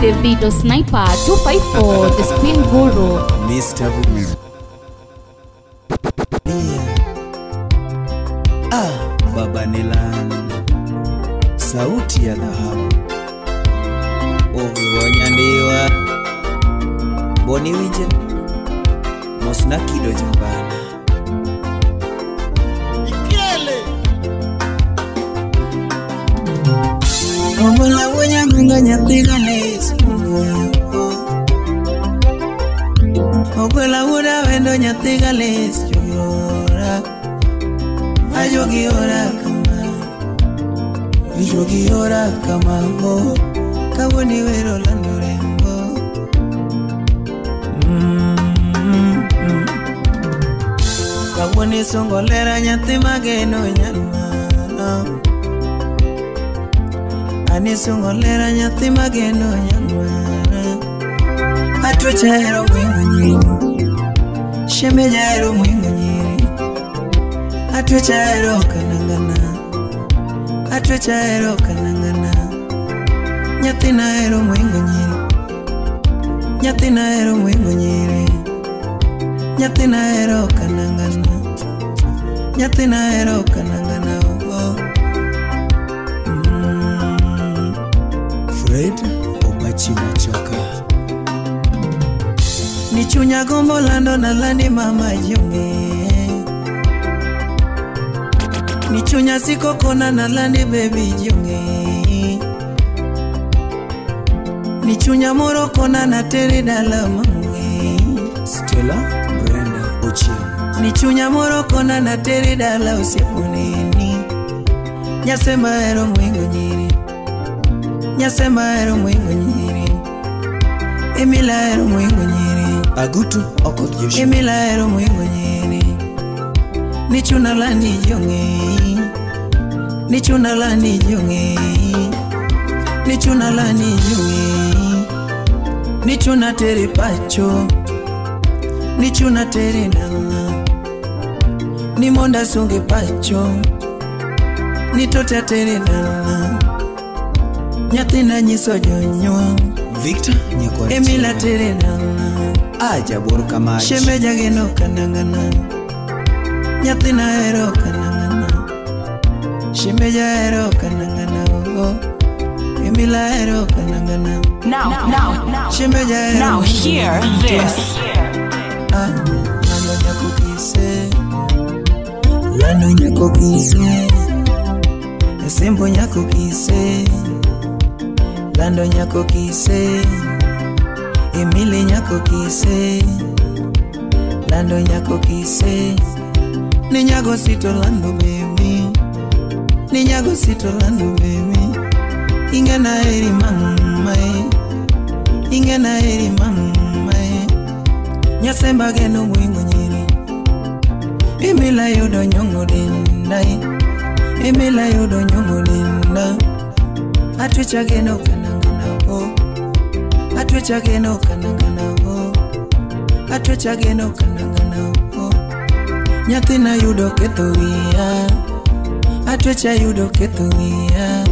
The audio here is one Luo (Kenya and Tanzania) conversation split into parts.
Davido Sniper 254, the Spin Guru. Mr. Ah, Baba Nilan, sauti ya dhahabu. Ogonyandiwa Boni winje Mosna kido jambana. Ikele Omola wonya nyathiga ne Ogola wuda wendo nyathiga les Jora Ajogi ora kama Ajogi ora kama oh Kawoni wero lando rembo. Kawoni songo lera nyathi mageno nyalma. Ani songo lera nyathi mageno nyalma. Atwecha hero mwingo nyiri, shemeja hero mwingo nyiri. Atwecha hero kanangana, atwecha hero kanangana. Nyathina hero mwingo nyiri, nyathina hero mwingo nyiri. Nyathina hero kanangana, nyathina hero kanangana. Oh. Fred Obachi Machoka. Nichunya gombo lando na landi mama junge. Nichunya siko kona na landi baby junge. Nichunya moro kona na tere dala mamunge. Stella Brenda Ochieng. Nichunya moro kona na tere dala usieponeni. Nyasema hero mwingo nyiri, nyasema hero mwingo nyiri. Emila hero mwingo nyiri. Agutu Okoth Joshua. Emila hero mwingo nyiri. Nichuna lani jonge, nichuna lani jonge. Nichuna lani jonge. Nichuna tere pacho, nichuna tere nanga. Nimonda sunge pacho, nitote tere nanga. Nyathina nyiso jonyuol Victor Nyakwar Emila tere nanga. Aja bor kamach. Shemeja geno kanangana. Nyathina hero kanangana. Shemeja hero kanangana. Oh, Emila hero kanangana. Now, now, now, Shemeja hero. Now hear this. Ah, lando nyako kise. Lando nyako kise. Esembo nyako kise. Lando nyako kise. Emile nyako kise. Lando nyako kise. Ninyago sito lando baby. Ninyago sito lando baby. Ingena eri mama e. Ingena eri mama e. Nyasemba geno mwingo nyiri. Emila yudo nyongo dinda e. Emila yudo nyongo dinda. Atwecha geno kanangana o. Atwecha geno kanangana o. Atwecha geno kanangana o. Nyathina yudo ketho wiya. Atwecha yudo ketho wiya.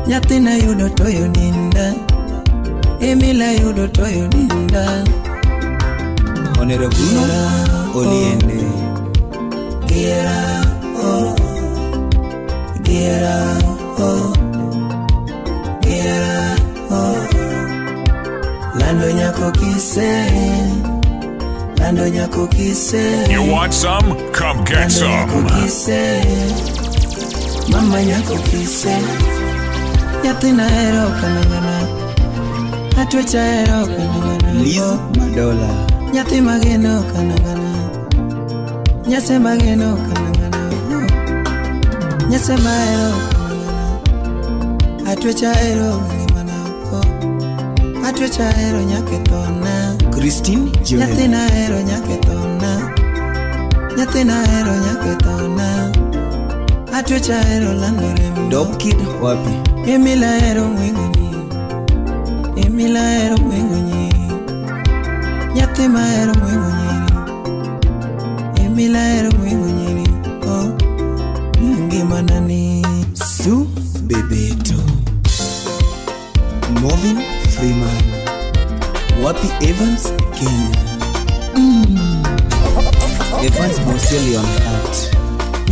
Nyathina yudo toyo ninda. Emila yudo toyo ninda. Honorable Oliende. Gira oh. Gira oh. Gira oh. Lando nyako kise. Lando nyako kise. You want some? Come get Lando some. Nyako kise. Mama nyako kise. Nyathina hero kanangana. Atwecha hero kanangana. Liz Madola. Nyathi mageno kanangana. Nyase mageno kanangana. Nyase mahero kanangana. Atwecha hero ngimana. Atwecha hero nyakethona. Christine Joel. Nyathina hero nyakethona. Nyathina hero nyakethona. Atwecha hero lando rembo. Dog Kid wapi? Emila hero mwingo nyiri. Emila hero mwingo nyiri. Nyathi mahero mwingo nyiri. Emila hero mwingo nyiri. Oh, ngima nani. Su Bebeto. Moving Freeman. Wapi Evans Kenya. Evans Boselion Heart.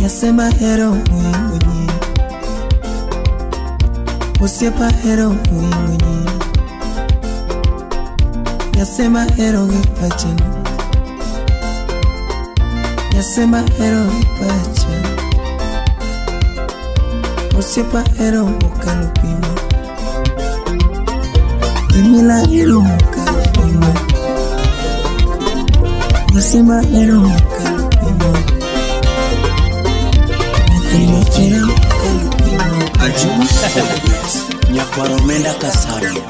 Yasema hero mwingunyi. Osiepa hero mwingunyi. Yasema hero gipachani. Yasema hero gipacha. Osiepa hero mukalupimo. Imila hero mukalupimo. Yasema hero mukalupimo. Imila hero mukalupimo. Ajuma Nyakwaromenda Kasari.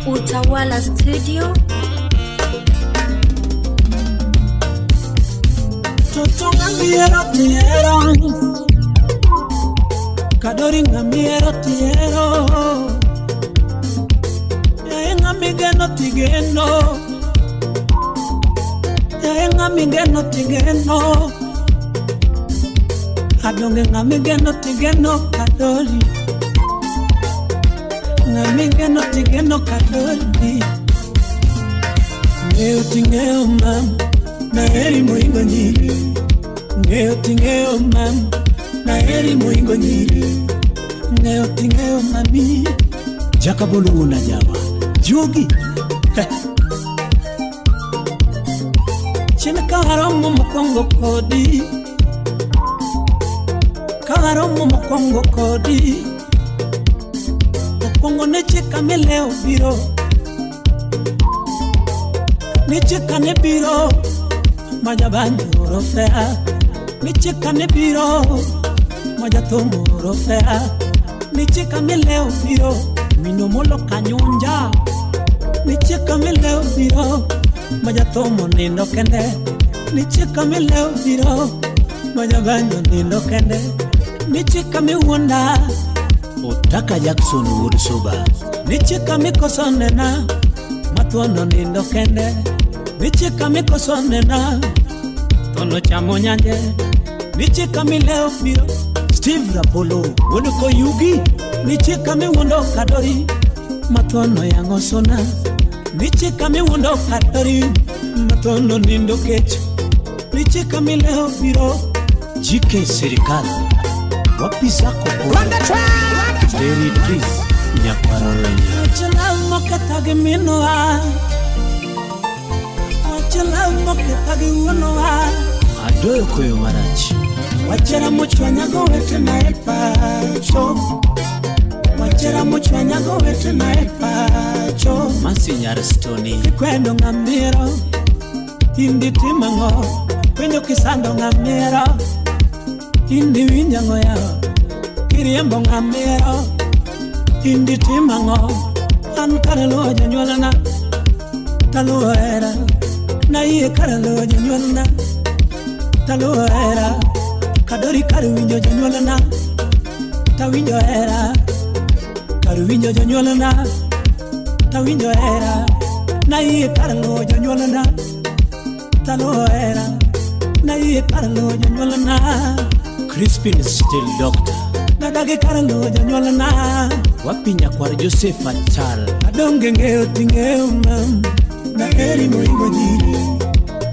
Utawala Studio. Toto ngamiero tiero. Kadori ngamiero tiero. Yae ngamigeno tigeno. Yae ngamigeno tigeno. Adonge ngamigeno tigeno kadori. Ngamigeno tigeno kadori. Ngeo tingeo mam na heri moingo nyiri. Ngeo tingeo mam na heri moingo nyiri. Ngeo tingeo mami. Jakabolo na jawa Jugi. Chena kaharomo mokwongo kodi. Kaharomo mokwongo kodi. Mokwongo necheka meleo biro. Necheka ne biro. Majabanjo rofea. Nicheka ne biro. Majatomo rofea. Nicheka meleo biro. Minomolo kanyonja. Nicheka meleo biro. Majatomo nindo kende. Nicheka meleo biro. Majabanjo nindo kende. Nicheka miwonda. Otaka Jackson Woodsoba. Nicheka mikosonena. Matuono nindo kende. Nicheka mikosonena. Tono chamo nyanje. Nicheka mileo biro. Steve Rapolo Wodoko Yugi. Nicheka miwuondo kadori. Matuono yango sona. Nicheka miwuondo kadori. Matuono nindo kech. Nicheka mileo biro. GK Serikali. Wapi zako kwa Terry Trees Nyakwarorenya. Wachala moketagi minoa. Wachala moketagi wuonoa. Adoyo koyo marach. Wachera mochwanyago wetena e pacho. Wachera mochwanyago wetena e pacho. Masi nyar Stony. Kikwendo ng'amiero. Indi timang'o. Penjo kisando ng'amiero. Indi winjango ya. Kiriembo ng'amiero. Indi timang'o. An kare luwo jonyuolna. Taluwo hera. Nayie kare luwo jonyuolna. Taluwo hera. Kadori kar winjo jonyuolna. Tawinjo hera. Kar winjo jonyuolna. Tawinjo hera. Nayie kar luwo jonyuolna. Taluwo hera. Nayie kar luwo jonyuolna. Crispin Still Doctor. Nadagi kar luwo jonyuolna. Wapi nyakwar Joseph Achal. Adonge ng'eyo ting'eyo mam. Naheri moingo nyiri.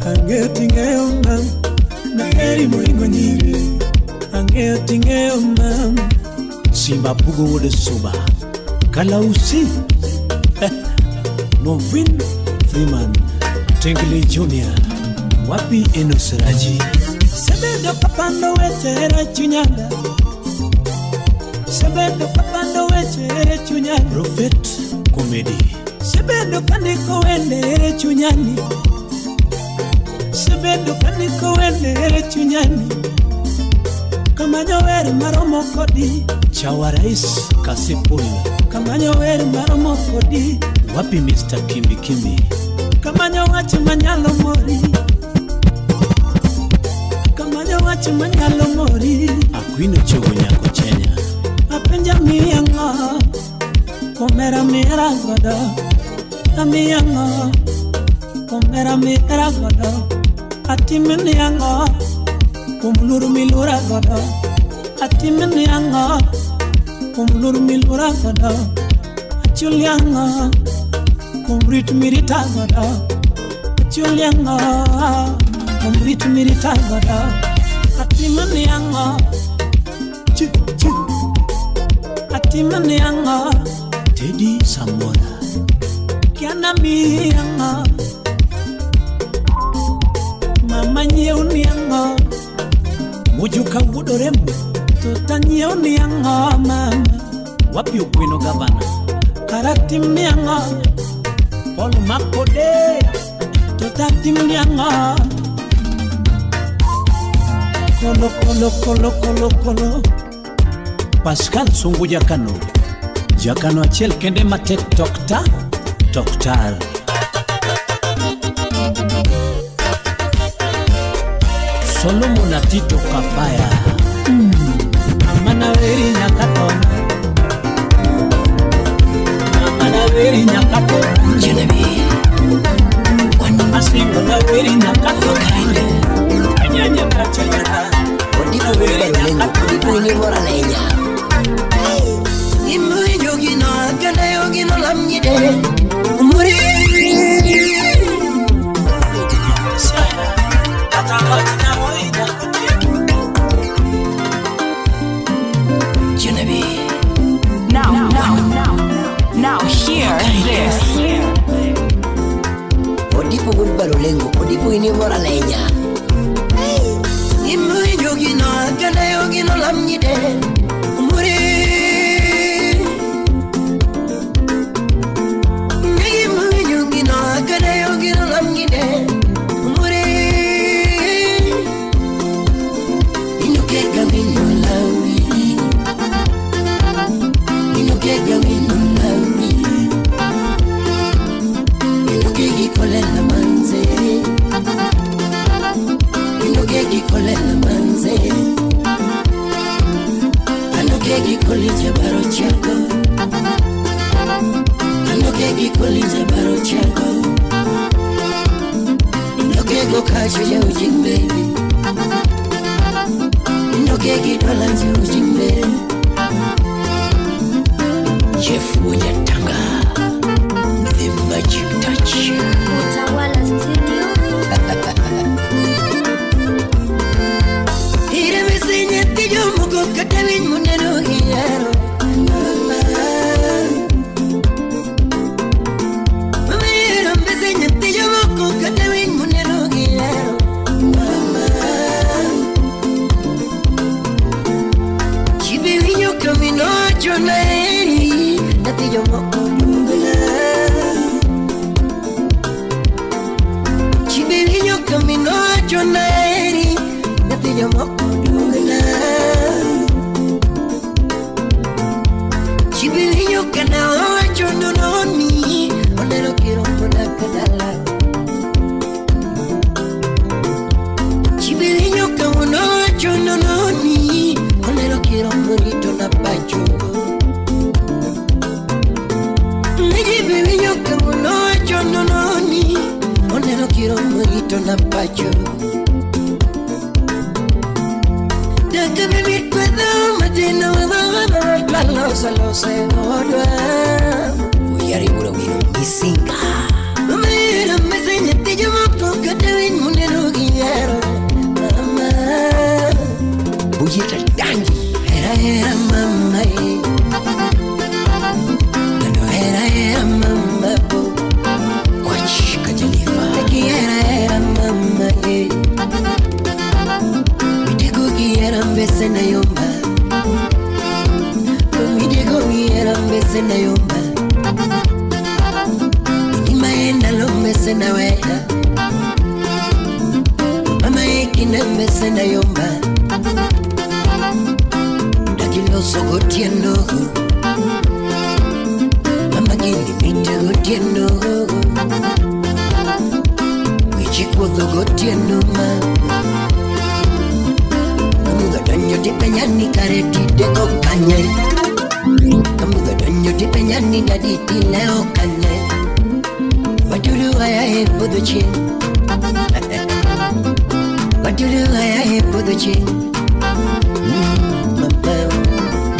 Ang'eyo ting'eyo mam. Naheri moingo nyiri. Ang'eyo ting'eyo mam. Simba Pugo Wuod Suba. Kalausi. Novin Freeman. Tingley Junior. Wapi Enos Raji. Sebedo kapando weche hera chunyanga. Sebedo kapando weche hera chunyanga. Prophet Comedy. Sebedo kandiko wende hera chunyani. Sebedo kandiko wende hera chunyani. Kamanyo wer maromo kodi. Chawa Rais Kasipul. Kamanyo wer maromo kodi. Wapi Mr. Kimbi Kimbi. Kamanyo wach manyalo mori. Kamanyo wach manyalo mori. Akwino chogo nyako chenya. Apenja miyango. Komera mira godo. Amiyango. Komera mira godo. Atimeni yango. Kumluru milura godo. Atimeni yango. Kumluru milura godo. Chulianga kumrit mirita godo Chulianga kumrit mirita godo Atimanianga Chi chi Atimanianga Teddy Samora Kiana mianga Mama nyeunianga Mujuka wudoremu Tota nyeunianga mama Wapi Ogweno gavana Karatimnianga Paul Makode Totatimnianga Kolo kolo kolo kolo kolo Pascal Sungu Jakano Jakano achiel kende matek tokta toktar Solomon Atito Kapaya Mama na weri nyakatona Mama na weri nyakatona Genevieve Asingo na weri nyakatona Anyanya kachayana Odipo ni bora lenya Imu yogino agana yogino lamnyide Umuri Genevieve Now hear this. Odipo gudbaro lengo odipo ini bora lenya Imu yogino agana yogino lamnyide Umuri Imu yogino agana yogino lamnyide Umuri Inukega wino lawi Inukega wino lawi Inukegi kolela manze Inukegi kolela manze Anukegi kolija baro chako Anukegi kolija baro chako Inukego kacho ya ujimbe Inukegi dola ya ujimbe Jeff Tanga The Magic Touch Utawala Studio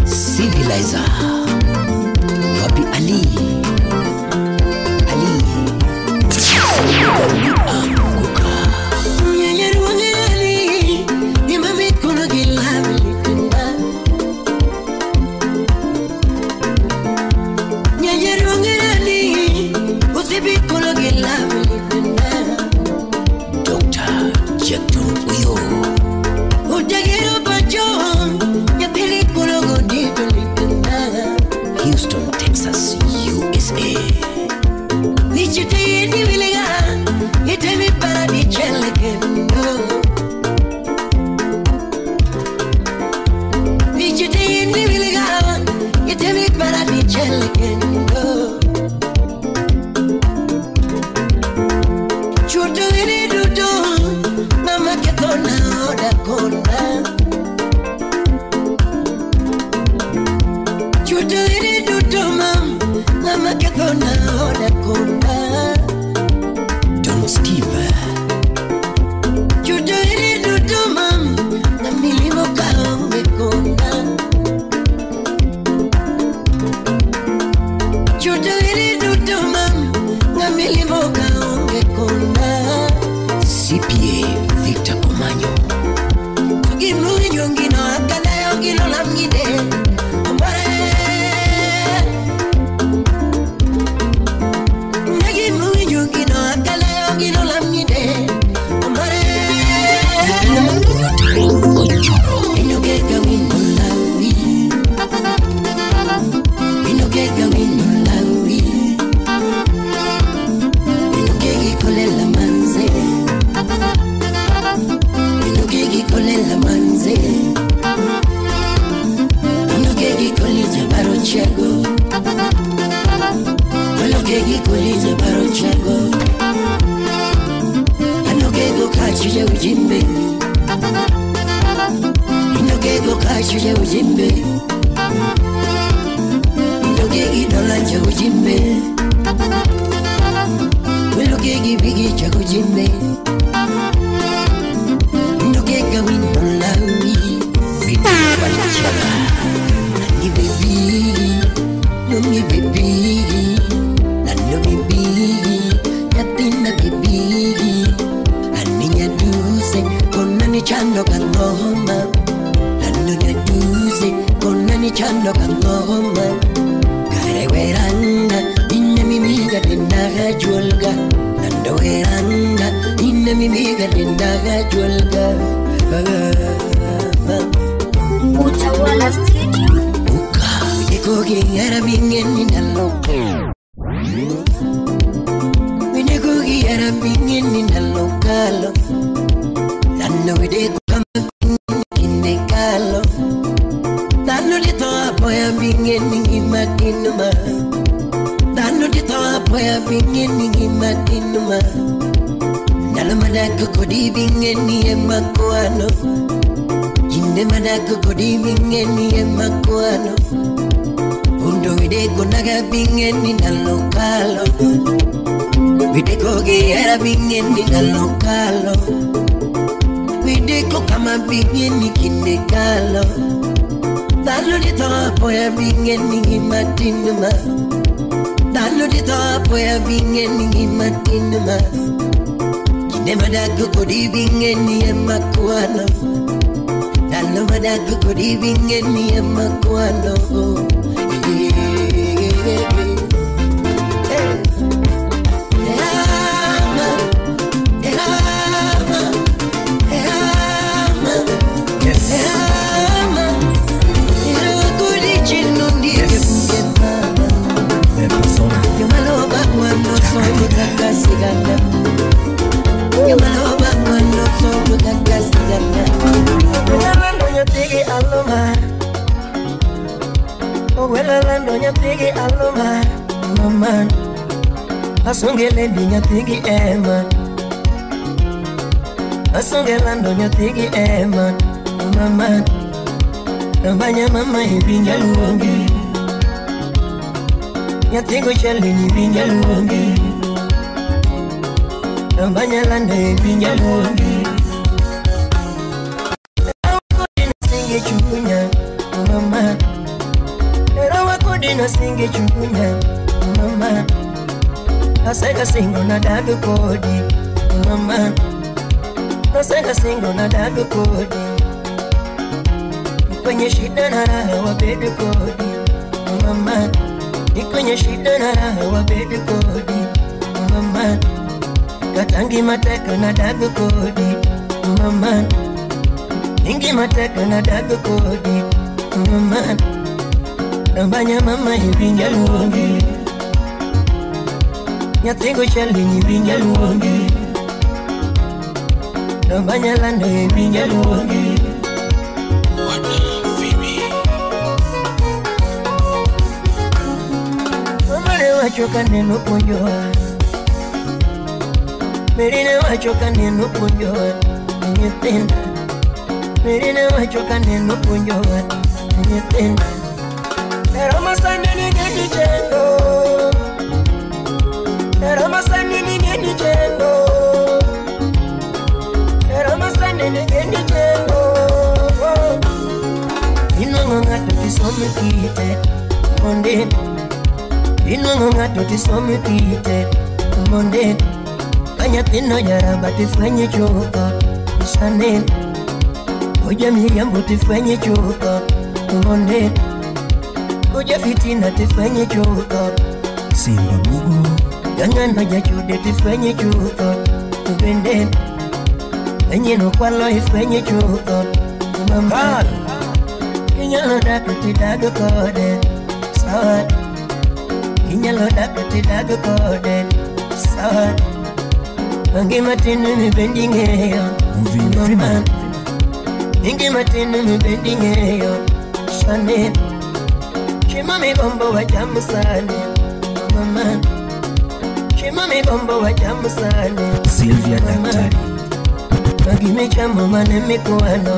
Civilizer Wapi Ali. ujimbe. Indogego kashu cha ujimbe. Indogegi dola cha ujimbe. Wilogegi bigi cha ujimbe. Indogega winolawi. Bibi wachaka. Nani baby, nani baby, nani baby, nyatina baby. Ani nyaduse kona ni chando kangoma. Nani nyaduse kona ni chando kangoma. Kareweranga inna mimiga dindaga julga. Nandoweranga inna mimiga dindaga julga. Utawala Studio. Winekugi arabingeni naloko. Winekugi arabingeni nalokalo. Nano wideko kama kinekalo. Nano dito apoya bingeni ngimakinuma. Nano dito apoya bingeni ngimakinuma. Nalamanako kodi bingeni emakuano. Inde manako kodi bingeni emakuano. Undo wideko naga bingeni nalokalo. Wideko gera bingeni nalokalo. Wideko kama bingeni kinekalo. Dalo dito apoya bingeni ngimatinuma. Dalo dito apoya bingeni ngimatinuma. Kine manako kodi bingeni emakuano. Dalo manako kodi bingeni emakuano. Asungele nyathigi ema. Asungelando nyathigi ema. Mama Nambanya mama ibinya luongi. Nyathigo chali ibinya luongi. Nambanya lande ibinya luongi. Singe chunya mama. Erawa kodina singe chunya mama. Nasega singo na dago kodi mama. Nasega singo na dago kodi. Kwenye shida na raha wabedu kodi mama. Kwenye shida na raha wabedu kodi mama. Katangi mateka na dago kodi mama. Ingi mateka na dago kodi mama. Nambanya mama ibinya luongi. Nyathigo chali ibinya luongi. Nambanya lando ibinya luongi. Mama ne wacho kaneno puonjowa. Meri ne wacho kaneno puonjowa. Nyithinda. Meri ne wacho kaneno puonjowa. Nyithinda. Pero masani ningeni chendo. Pero masani ningeni chendo. Pero masani ningeni chendo. Inwang'o ng'ato tisome kite monde. Inwang'o ng'ato tisome kite monde. Ka nyathino jaraba tifwenye chutho sane. Oja miriambo tifwenye chutho monde. Oja fitina tifwenye chutho. Simba Mugo. Jang'ano jachude tifwenye chutho bende. Anyino kwalo ifwenye chutho mama. Inyalo dak tidag kode sawa. Inyalo dak tidag kode sawa. Ngima tin mi bendi ng'eyo mama. Ngima tin mi bendi ng'eyo sane. Chima migombo wacham sane mama. Chima migombo wacham sane Sylvia mama. Daktari. Magimichamo mane mikwano.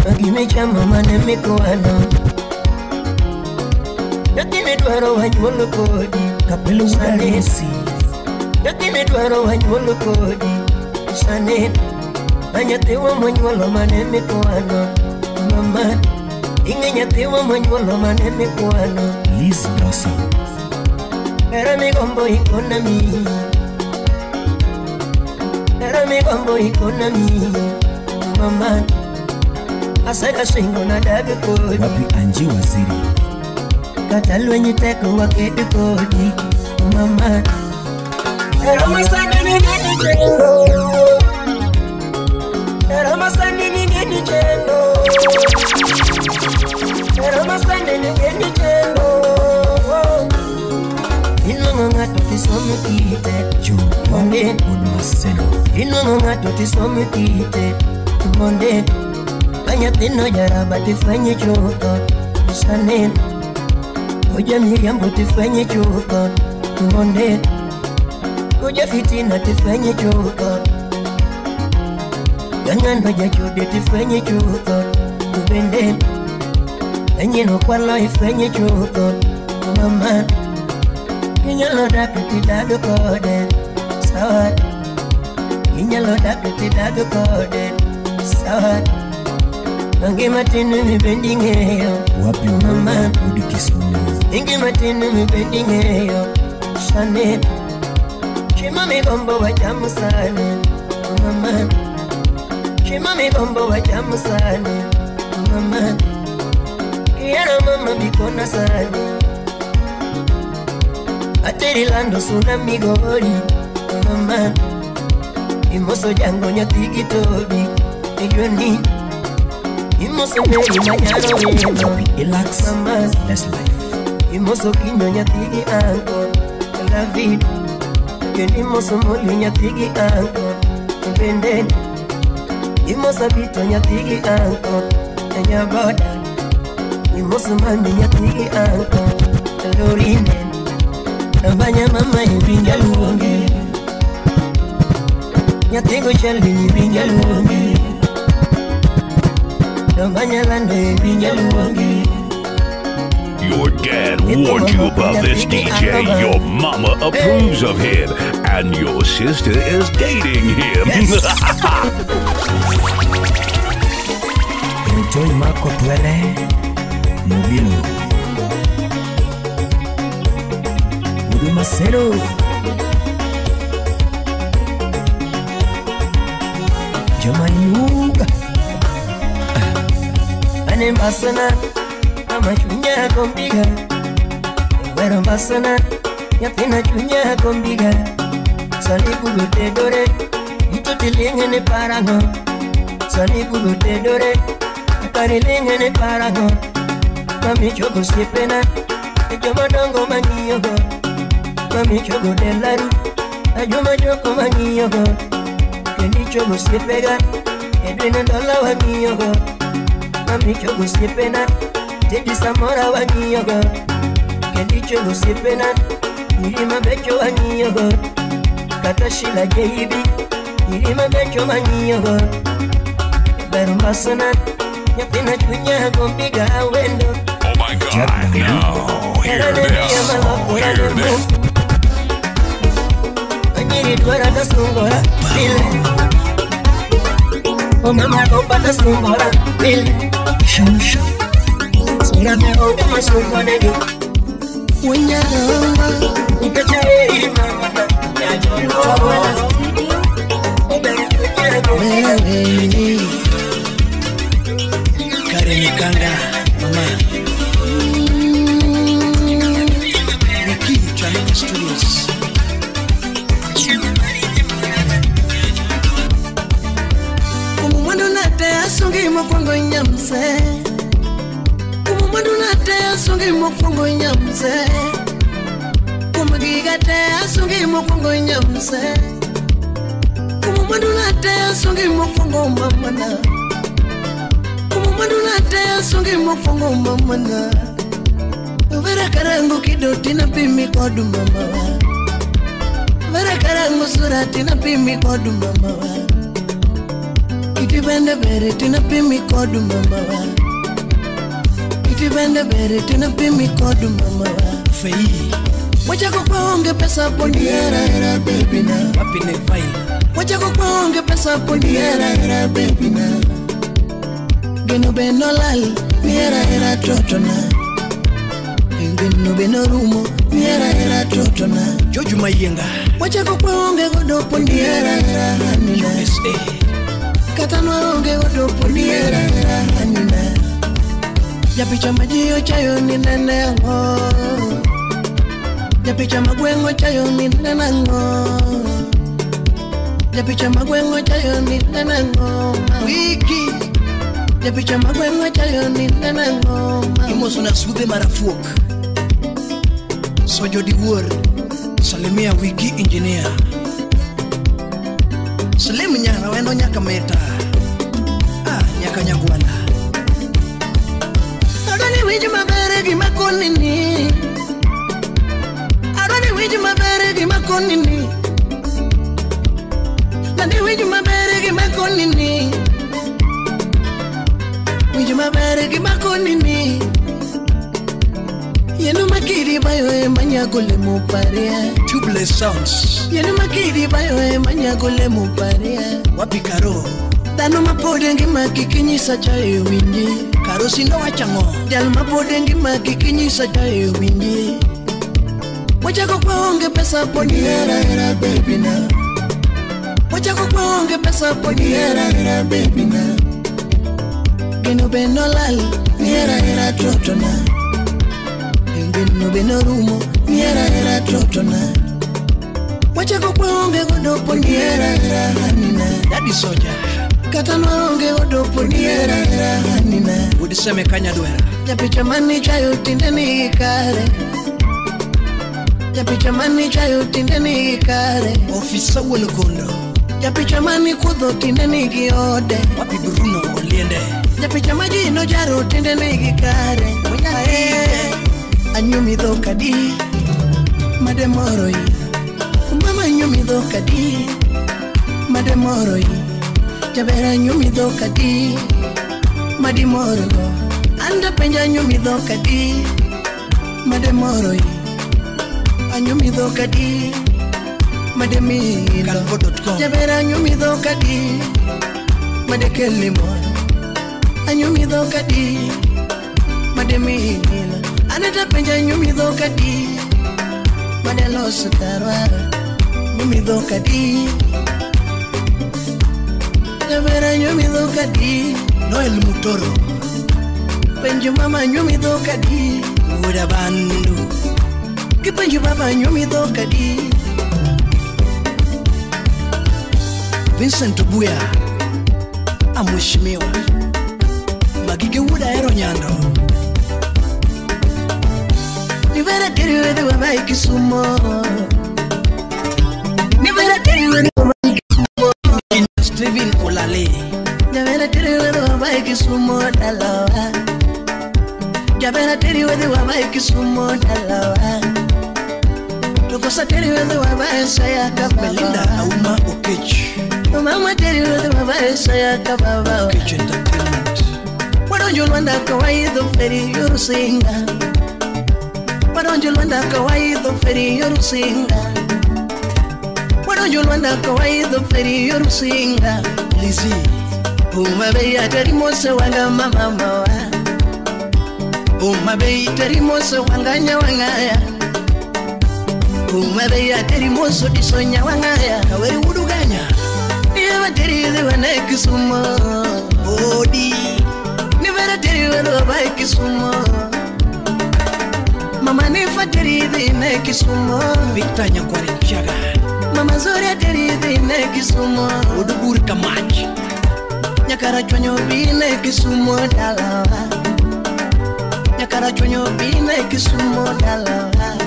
Magimichamo mane mikwano. Nyathini dwaro wanyuolo kodi. Kapelo Wudalusi. Nyathini dwaro wanyuolo kodi. Sane. Anyathiwa monyuolo mane mikwano. Mama. Ing'e nyathiwa monyuolo mane mikwano. Liz Dawson. Hera migombo ikona mi. Hera migombo ikona mi. Mama. Asega singo na dag kodi. Wapi Anji Waziri. Kata lwenyi teko waked kodi. Mama. Hera masani ningeni chendo. Hera masani ningeni chendo. Hera masani ningeni chendo. Inwang'o ng'ato tisomo kite. Jomo Marcelo. Inwang'o ng'ato tisomo kite. Monde. Nyathino jaraba tifwenye chutho. Sane. Oja miriambo tifwenye chutho. Monde. Oja fitina tifwenye chutho. Gang'ano jachode tifwenye chutho. Bende. Anyino kwalo ifwenye chutho. Mama. Inyalo dak tidag kode. Sawa. Inyalo dak tidag kode. Sawa. Ngima tinu mibendi ng'eyo. Wapi mama Udi Kisumu. Ngima tinu mibendi ng'eyo. Sane. Chima migombo wachamu sane. Mama. Chima migombo wachamu sane. Mama. Kiera mama bikona sane. Ateri lando suna migori. Mama. Imoso jango nyathi gi Tobi. Ijoni. Imoso meri manyalo wino. Relax. Mama. That's life. Imoso kinyo nyathi gi anko. David. Kendo imoso moli nyathi gi anko. Bende. Imoso bito nyathi gi anko. Nyaboda. Imoso mami nyathi gi anko. Lorine. Nabanya mama ibinja luongi. Nyathi go chali ibinja luongi. Nabanya lando ibinja luongi. Your dad warned you about this DJ. Your mama approves of him, and your sister is dating him. Yes. Enjoy Marco Twele Mobilo. Udu Marcelo. Jamani uga. Ane masana. Mama chunya kombiga. Wero masana. Nyathina chunya kombiga. Sani bugo tedore. Mto tilenge ne parango. Sani bugo tedore. Akarilenge ne parango. Mami chogo siepena. Ejoma dongo mangiyogo. Mami chogo delaru. Ajoma joko mangiyogo. Kendi chogo siepega. Edwina dola wangiyogo. Mami chogo siepena. Tedi samora wangiyogo. Kendi chogo siepena. Irima becho wangiyogo. Kata shila jeibi. Irima becho wangiyogo. Beru masana. Nyathina chunya kombiga wendo. Oh my God, now hear this. Hear this. Anyiri dwara tasungora. Pile. Oh mama komba tasungora. Pile. Shusha. Karen Kanga, mama. Nikki Challenge Studios. Kumumwandu nate asungi mokwongo nyamse. Kumumwandu nate asungi mokwongo nyamse. Kumgiga te asungi mokwongo nyamse. Kumumwandu nate asungi mokwongo mamana. Kumumwandu nate asungi mokwongo mamana. Vera karangu kidoti na pimi kodu mama. Avere karango sura tina pimi kodu mama wa. Kiti bende bere tina pimi kodu mama wa. Kiti bende bere tina pimi kodu mama wa. Fei. Wachako kwa onge pesa poni era era baby na. Wapi ne file. Wachako kwa onge pesa poni era era baby na. Geno beno lal miera era totona. Geno beno rumo miera era totona. Joju Mayenga. Wachako kwa onge godo poni era era hanina. USA. Katano onge godo poni era era hanina. Japicha maji ochayo ni nene ango. Japicha magwengo chayo ni nenango. Japicha magwengo chayo ni nenango. Wiki. Japicha magwengo chayo ni nenango. Imoso na sude marafuok. Sojo diwuor. Salimia Wiki engineer. Salim nyara wendo nyaka meta. Ah, nyaka nyagwana. Adoni wiji mabere gima konini. Adoni wiji mabere gima konini. Nani wiji mabere gima konini. Wiji mabere gima konini. Yenu makiri bayo e manyagole muparea. Tubeless sounds. Yenu makiri bayo e manyagole muparea. Wapi karo. Dhano mapode ngima kikinyisa chayo winji. Karo sindo wachango. Jal mapode ngima kikinyisa chayo winji. Wachako kwa onge pesa poni era era baby na. Wachako kwa onge pesa poni era era baby na. Geno beno lal miera era totona. Geno beno rumo miera era totona. Wachako kwa onge godo poni era era hanina. Daddy Soja. Katano onge godo poni era era hanina. Udiseme kanya dwera. Japicha mani chayo tinde ni kare. Japicha mani chayo tinde ni kare. Ofisa wuon kondo. Japicha mani kudho tinde ni giode. Wapi Bruno Oliende. Japicha maji no jaro tinde ni gikare. Anyumi dhoka di mademoro yi. Mama anyumi dhoka di mademoro yi. Jabera anyumi dhoka di madimoro go. Anda penja anyumi dhoka di mademoro yi. Anyumi dhoka di mademilo. Calvo.com. Jabera anyumi dhoka di madekelimo. Anyumi dhoka di mademilo. Aneta penja nyumi dhoka di madeloso karwa. Nyumi dhoka di Jabera nyumi dhoka di Noel Mutoro. Penjo mama nyumi dhoka di Wuda bandu. Kipenjo baba nyumi dhoka di Vincent Obuya. Amheshimiwa Magige wuda ero nyando. Nivera teri wedhi wabai Kisumo. Nivera teri wedhi wabai Kisumo. Steven Olale. Nivera teri wedhi wabai Kisumo dalawa. Javera teri wedhi wabai Kisumo dalawa. Tokosa teri wedhi wabai saya kababa. Belinda Auma Okech. Mama teri wedhi wabai saya kababa. Okech Entertainment. Wadonjo Lwanda kawaidho feri yorusinga. Wadonjo Lwanda kawaidho feri yorusinga. Wadonjo Lwanda kawaidho feri yorusinga. Lizzy. Uma bei atari mose wanga mama mawa. Uma bei atari mose wanga nyawangaya. Uma bei atari mose disonya wangaya. Kaweri wuduganya. Niwa teri wana Kisumo. Odi. Nivera teri wana bai Kisumo. Mama nifa teri na Kisumo. Victor Nyakware Chaga. Mama Zoria teri na Kisumo. Odubur Kamach. Nyakara chonyo bine Kisumo dalawa. Nyakara chonyo bine Kisumo dalawa.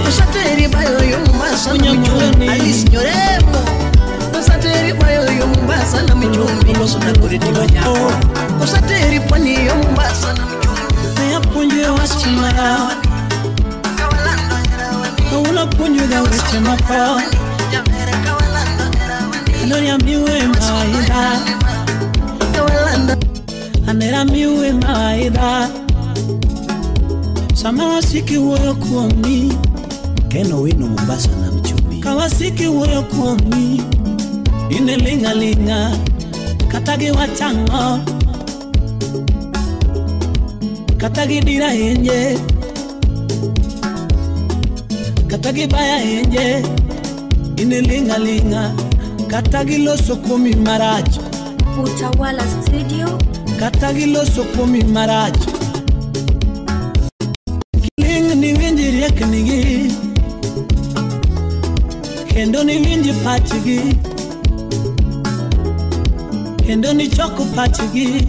Usateri bayo yo Mombasa na michumbi. Alice Nyoremo. Usateri bayo yo Mombasa na michumbi. Loso na goreti manyako. Usateri pwani yo Mombasa na michumbi. Ne apuonjo wach mara. Kawuono apuonjo ga weche moko Anora miwe mawaidha Anera miwe mawaidha Sama wasiki wuoyo kuomi Keno wino Mombasa na mchumi Kawasiki wuoyo kuomi Inelinga linga Katagi wachango Katagi dira enye Katagi baya enye Inelinga linga Katagi loso kuomi marach Utawala Studio Katagi loso kuomi marach Kiling ni winji rieknigi Kendo ni winji pachgi Kendo ni choko pachgi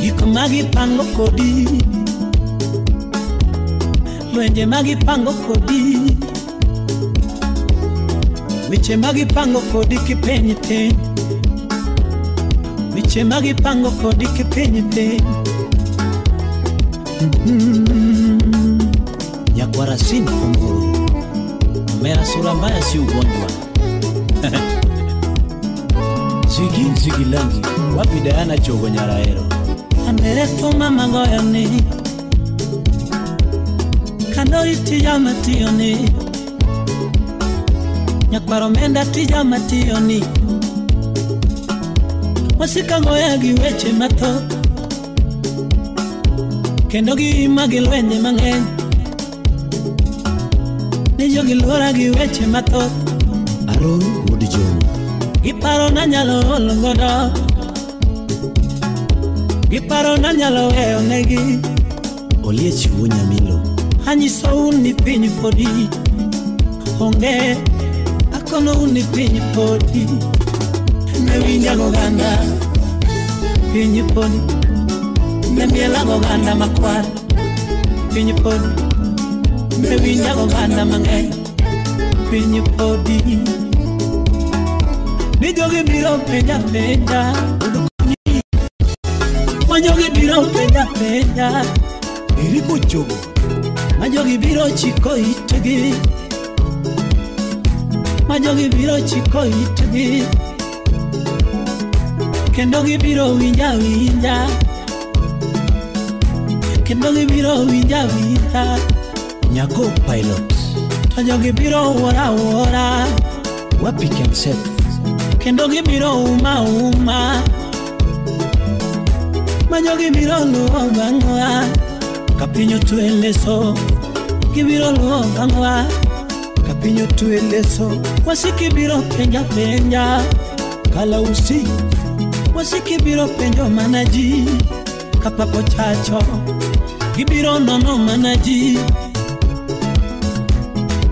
Gik magipango kodi Lwenje magipango kodi Weche magipango kodi kipenyi piny Weche magipango kodi kipenyi piny Nyakwara sin kunguru Omera sura mbaya si ugonjwa Zigi zigi langi Wapi Diana chogo nyaraero Andere thuma magoyo ni Kandori tija matiyo ni Nyakwaro menda tija matiyo ni Wasika goya gi weche mathoth Kendo giima gi lwenje mang'eny Ni jogi luora gi weche mathoth Aron wuod Jomo Giparo na nyalo olo godo Giparo na nyalo weyo negi Oliech wuo Nyamilo Anyisou ni piny podi Onge Akonou ni piny podi Ne winja goganda Piny podi Ne miela goganda makwar Piny podi Ne winja goganda mang'eny Piny podi Ni jogi biro penja penja Ma jogi biro penja penja Eriko Chogo Ma jogi biro chiko itgi Ma jogi biro chiko itgi Kendo gibiro winja winja Kendo gibiro winja winja Nyago Pilot To jogi biro wuora wuora Wapi Kenseth Kendo gibiro uma uma Ma jogi biro luwo bang'wa Ka piny otwe leso Gibiro luwo bang'wa Ka piny otwe leso Wasiki biro penja penja Kalausi Wasiki biro penjo mana ji Kapok ochacho Gibiro nono mana ji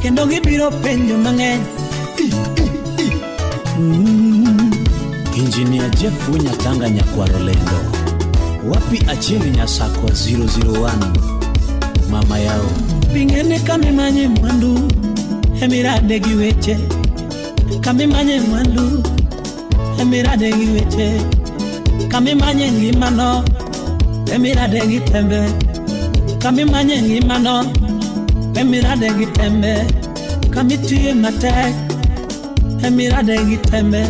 Kendo gibiro penjo mang'eny Engineer Jeff Wunyatanga Nyakwaro Lendo Wapi Achieng Nyasakwa 001 Mama yao Bingene kamimanye mwandu Emirade gi weche Kamimanye mwandu Emirade gi weche Kamimanye ngimano Emirade gi tembe Kamimanye ngimano Emirade gi tembe Kamituye matek Emirade gi tembe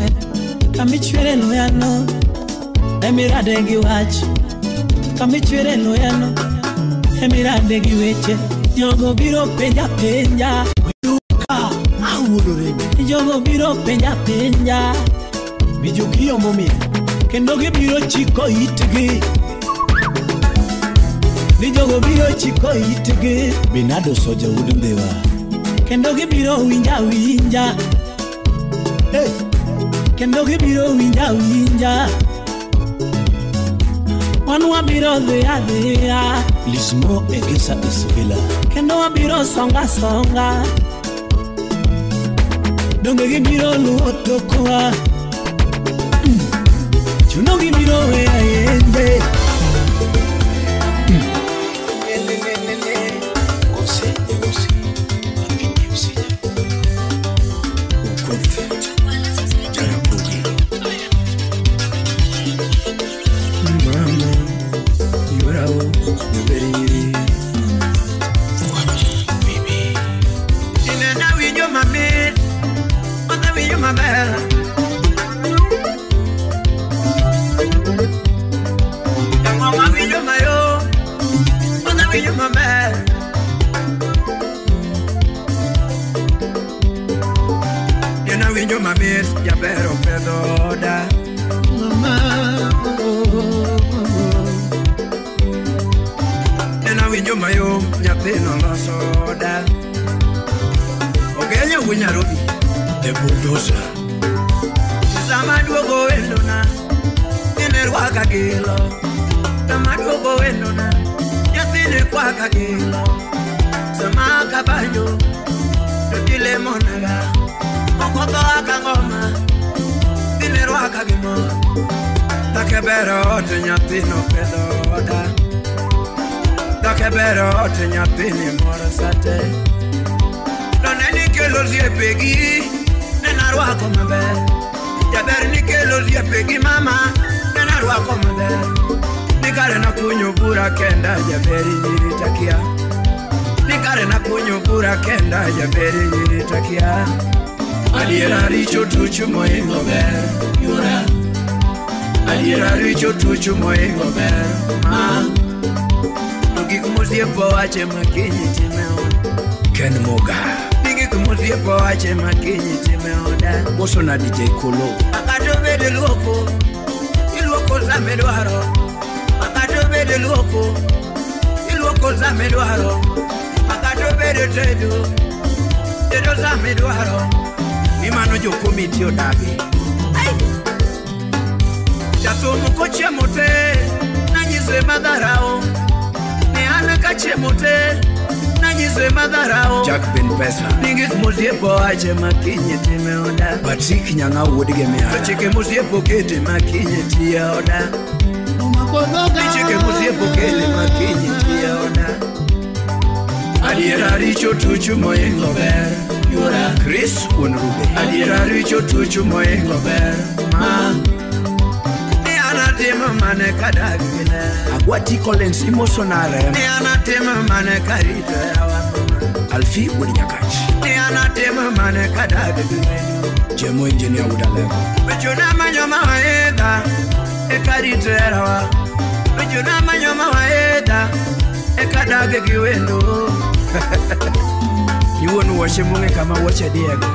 Kamichwere loyano Emirade gi wach Kamichwere loyano Emirade gi weche Jogo biro penja penja Weduka awuodore Jogo biro penja penja Mijuki omomia Kendo gibiro chiko itgi Ni jogo biro chiko itgi Binado Soja wuod Ndhiwa Kendo gibiro winja winja Hey. Kendo gibiro winja winja Wan wabiro dhi adhiya Lismo Egesa Isabela Kendo wabiro songa songa Donge gibiro luwo tokwa Chuno gibiro weya yende Mama, you are out, you very mamit, odhi winjo maber. Jangoma winjo mayom, odhi winjo maber. Nena winjo mamit, jaber opedho oda. Mama, Nena winjo mayom, nyathino loso oda. Ogenyo wuo Nairobi, The Bulldozer. Sama duogo wendona, nene rwaka gilo. Sama duogo wendona, nyathini kwaka gilo. Sama kabanjo, to dilemonaga. Okotho aka ngoma, dine rwaka gi mor. Dake ber ot nyathino pedho oda. Dake ber ot nyathini mor sate. To ne nikelo osiepegi, ne narwako maber. Jaber nikelo osiepegi mama, ne narwako maber. Ni kare nakunyo bura kenda, jaber nyiri takia. Ni kare nakunyo bura kenda, jaber nyiri takia. Adiera richo tuchu moingo ber, yura. Adiera richo tuchu moingo ber, ma. To gik mosiepo wache makinyi time oda. Ken Moga. Ni gik mosiepo wache makinyi time oda. Moso na DJ Kolo. Makato bede luoko, iluoko sama idwaro. Makato bede luoko, iluoko sama idwaro. Makato bede tedo, tedo sama idwaro. Ni mano jo komiti odagi. Jathum kochiemo te, nanyise madharao. Ne an kachiemo te, nanyise madharao. Jack Ben Pesa. Ni gik mosiepo wache makinyi time oda. Patrick Nyang'au wuod Gemiara. To chike mosiepo kete makinyi tiye oda. Ni chike mosiepo kele makinyi tiye oda. Adiera richo tuchu moingo ber, yura. Chris Wuon Rube. Adiera richo tuchu moingo ber, ma. Ni an atimo mane kadak gi ler. Agwati Collins imoso na Rem. Ni an atimo mane karito yawa mama. Alfi wuod Nyakach. Ni an atimo mane kadak gi wendo. Jemo Engineer wuod Alego. Wechona manyo mawaidha, eka rito herawa. Wechona manyo mawaidha, eka dag gi wendo. Iwuon wuoche mong'e kama wuoche diego.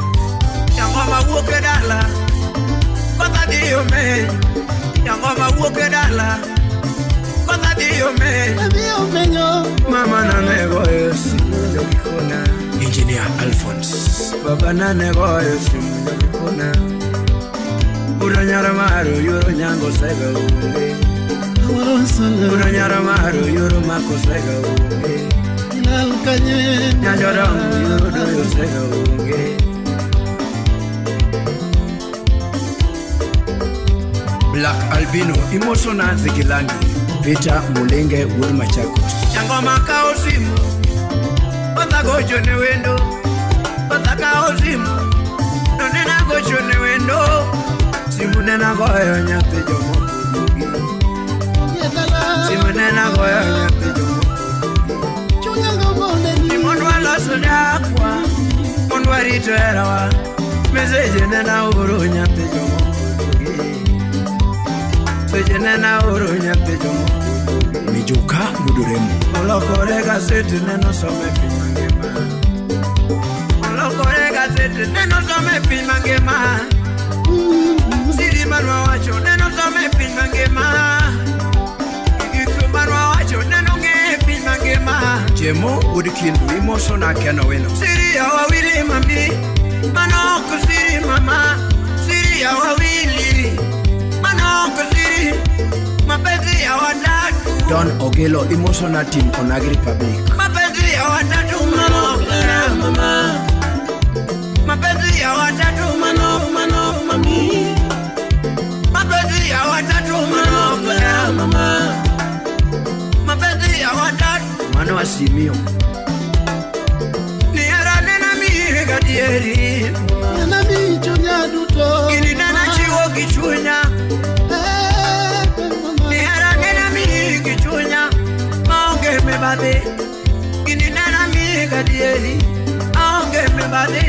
Jangoma wuok e dala, kotha dhi omenyo. Jangoma wuok e dala, kotha dhi omenyo. Adhi omenyo. Mama nane goyo simu jokikona. Engineer Alphonse. Baba nane goyo simu jokikona. Uro nyara maru yuro nyango sega onge. Uro nyara maru yuro mako sega onge. Ilal kanye. Nyanjorongo yuro doyo sega onge. Black Albino imoso na Zikilangi. Peter Mulenge wuod Machakos. Jangoma kao simu, odha gocho ne wendo. Odha kao simu, to nena gocho ne wendo. Simu nena goyo nyathi jomoko duogi. Simu nena goyo nyathi jomoko duogi. Ni mondo walos dakwa, mondo warit herawa. Meseje nena oro nyathi jomoko duogi. Seche nena oro nyathi jomoko duogi. Mijuka Muduremo. Olokore gazeti neno some piny mangima. Olokore gazeti neno some piny mangima. Siri manwa wacho neno some piny mangima. Gik manwa wacho neno ng'e piny mangima. Jemo wuod Kindu imoso na Ken Owino. Siri ya wawili mami, mano ok siri mama. Siri ya wawili, mano ok siri. Mapenzi ya watatu. Don Ogelo imoso na team Onagi Republic. Mapenzi ya watatu mano mama. Mapenzi ya watatu mano mano mami. Mapenzi ya watatu mano mama. Mapenzi ya watatu Mano Asimio. Ni hera nena mi gadieri. Nena mi chunya duto. Gini nena chiwo gi chunya. Ni hera nena mi gi chunya. Maonge mibadhi. Gini nena mi gadieri. Aonge mibadhi.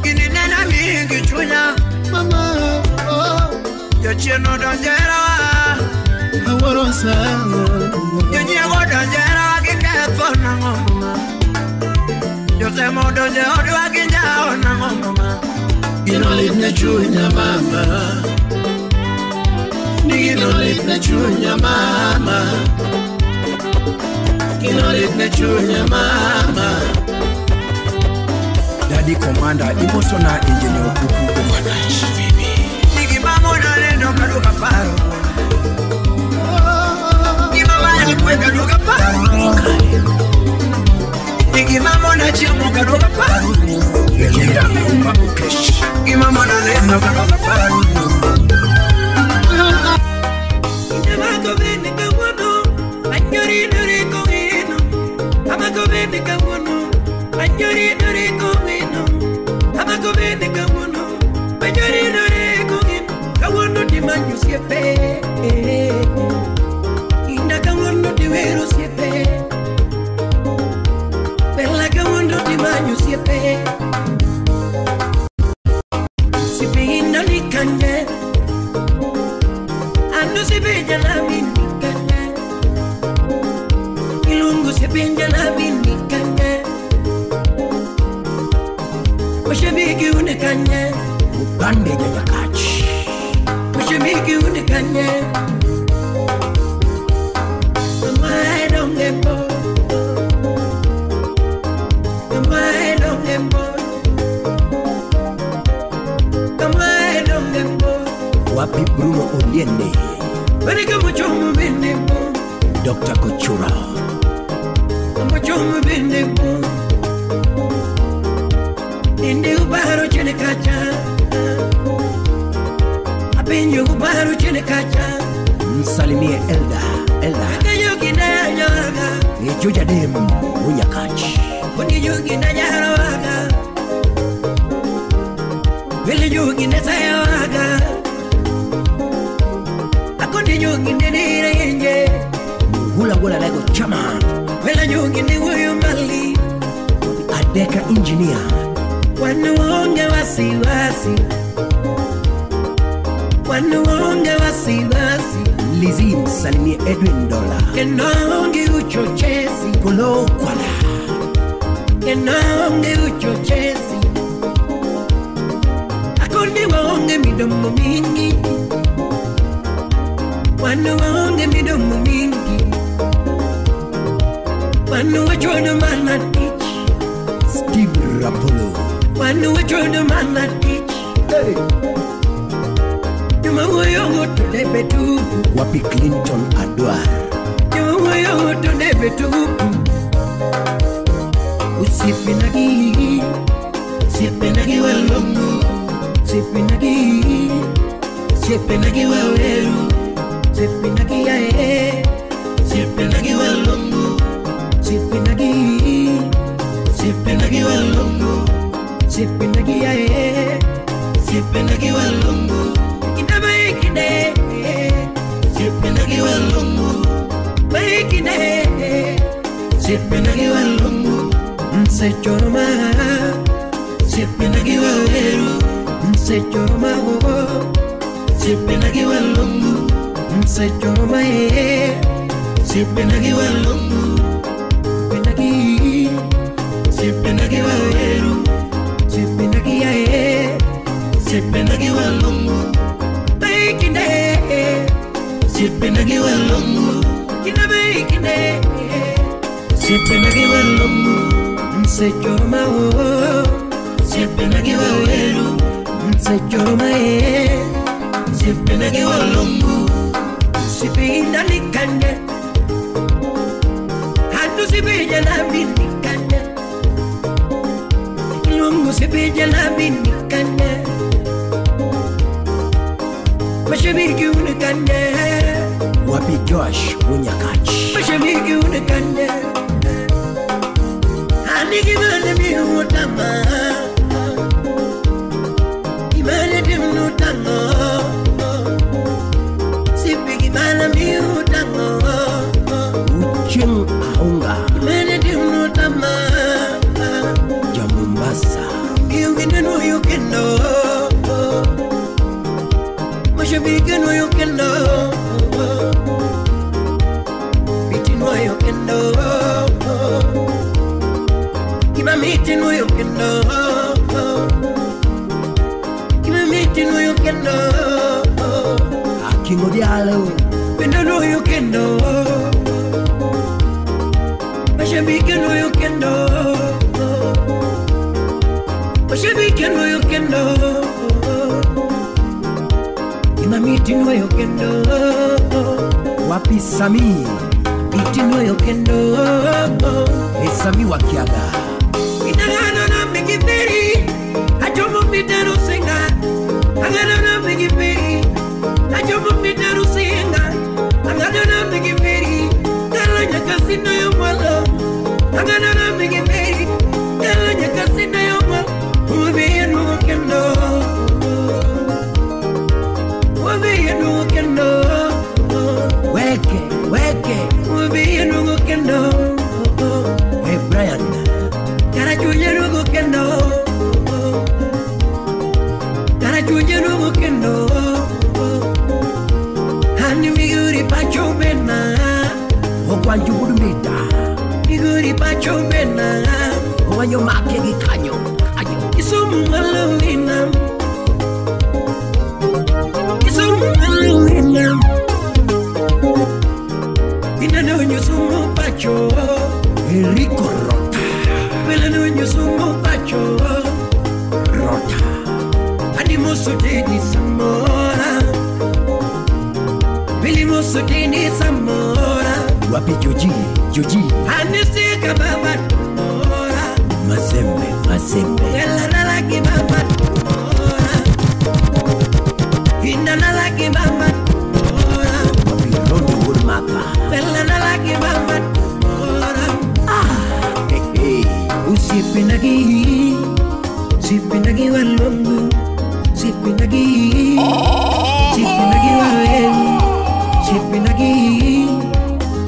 Gininena mingi chunya mama oh Jochieno donjera awuoro sana Jonyiego donjera giketho nang'o mama Jotemo donje odwa ginjawo nang'o mama Gino litna chunya mama Gino litna chunya mama Gino litna chunya mama Daddy Commander Imosona Engineer Kuku Nigi mama neno kaduka paro Nigi mama nikwe kaduka paro Nigi mama na chiemo kaduka paro Belinda Auma Ukesh Nigi mama neno kaduka paro Amako bene kawuono anyori nore kowino Amako bene kawuono anyori nore kowino Amako bene kawuono anyori nore kowino Kawuono di manyo osiepe Inda kawuono di wero osiepe Bella kawuono di manyo osiepe Osiepe inda nikanye Sipeja la minikanya Ilungu sipeja la minikanya Mashabiki unekanya Upande janyakachi Mashabiki unekanya Kamae dongembo Kamae dongembo Kamae dongembo Wapi Bruno Oliende Dr. Kochura Msalimie Elda Elda Ejoja dem Unyakachi Hula wala lego chama Wela nyugi ni wuyu mali Adeka engineer Wanuonge wasiwasi Wanuonge wasiwasi Lizzie msalimie Edwin Dola Kenonge uchochezi Kolo kwala Kenonge uchochezi Akundi waonge midomo mingi Wanuonge midomo mingi Wanu wachono mana teach Steve Rapolo Wanu wachono mana teach Hey Juma wuyo tolebe tupu Wapi Clinton Adwar Juma wuyo tolebe tupu Usipinagi Sipinagi walongo Sipinagi Sipinagi waweru Sipinagi yae Sipinagi walongo Sipinagi Sipinagi walongo Sipinagi yae Sipinagi walongo Inamaikine Sipinagi walongo Maikine Sipinagi walongo Msechoroma Sipinagi waweru Msechoroma Sipinagi walongo Msechoroma Sipinagi walongo Sipinagi Sipinagi waweru Sipinagi yae Sipinagi walongo Maikine Sipinagi walongo Kinamaikine Sipinagi walongo Msechoroma Sipinagi waweru Msechoroma Sipinagi walongo Sipindalikanye Handu sipija la minikanya Ilungu sipija la minikanya Mashabiki unekanye Wapi Josh Unyakachi Mashabiki unekanye Anigi mane miutama Imane dimnutamo Sipigi mana miutango Ucheng Aunga Imane dimnutama Ja Mombasa Miugine Ineno kendo Mashabiki no kendo Bitino yo kendo Kimamiti no kendo Kimamiti no kendo Akingo dialo Bendo no kendo Mashabiki no kendo Mashabiki no kendo Imamiti no kendo Wapi Sami Bitino yo kendo Sami wakiaga Inagano na migiferi Achomo mitaro singa Agano na migiferi Achomo mitaro singa Agano na migiferi Tala nyakasino yo mwalo Agano na migiferi Tala nyakasino yo mwalo Uwe no kendo Uwe no kendo Weke, weke Uwe no kendo Hey Brian Karachunya no kendo Karachunya no kendo Hani miguri pacho bena Okwanju budumita Miguri pacho bena Owanyo make gi kanyo kanyo Kisumu malowina Kisumu malowina Inano nyusumu pacho Enrico Rota Pelano nyusumu pacho Rota Animoso teni samora Vilimoso teni samora Wapi Joji, Joji Anisika baba ora Mazembe, Mazembe Ela ki baba ora Inana ki baba ora Wapi Rondo Urmaka Ela ki baba ora Ah, hey, hey Usipinagi Sipinagi walongo Sipinagi Sipinagi walongo Sipinagi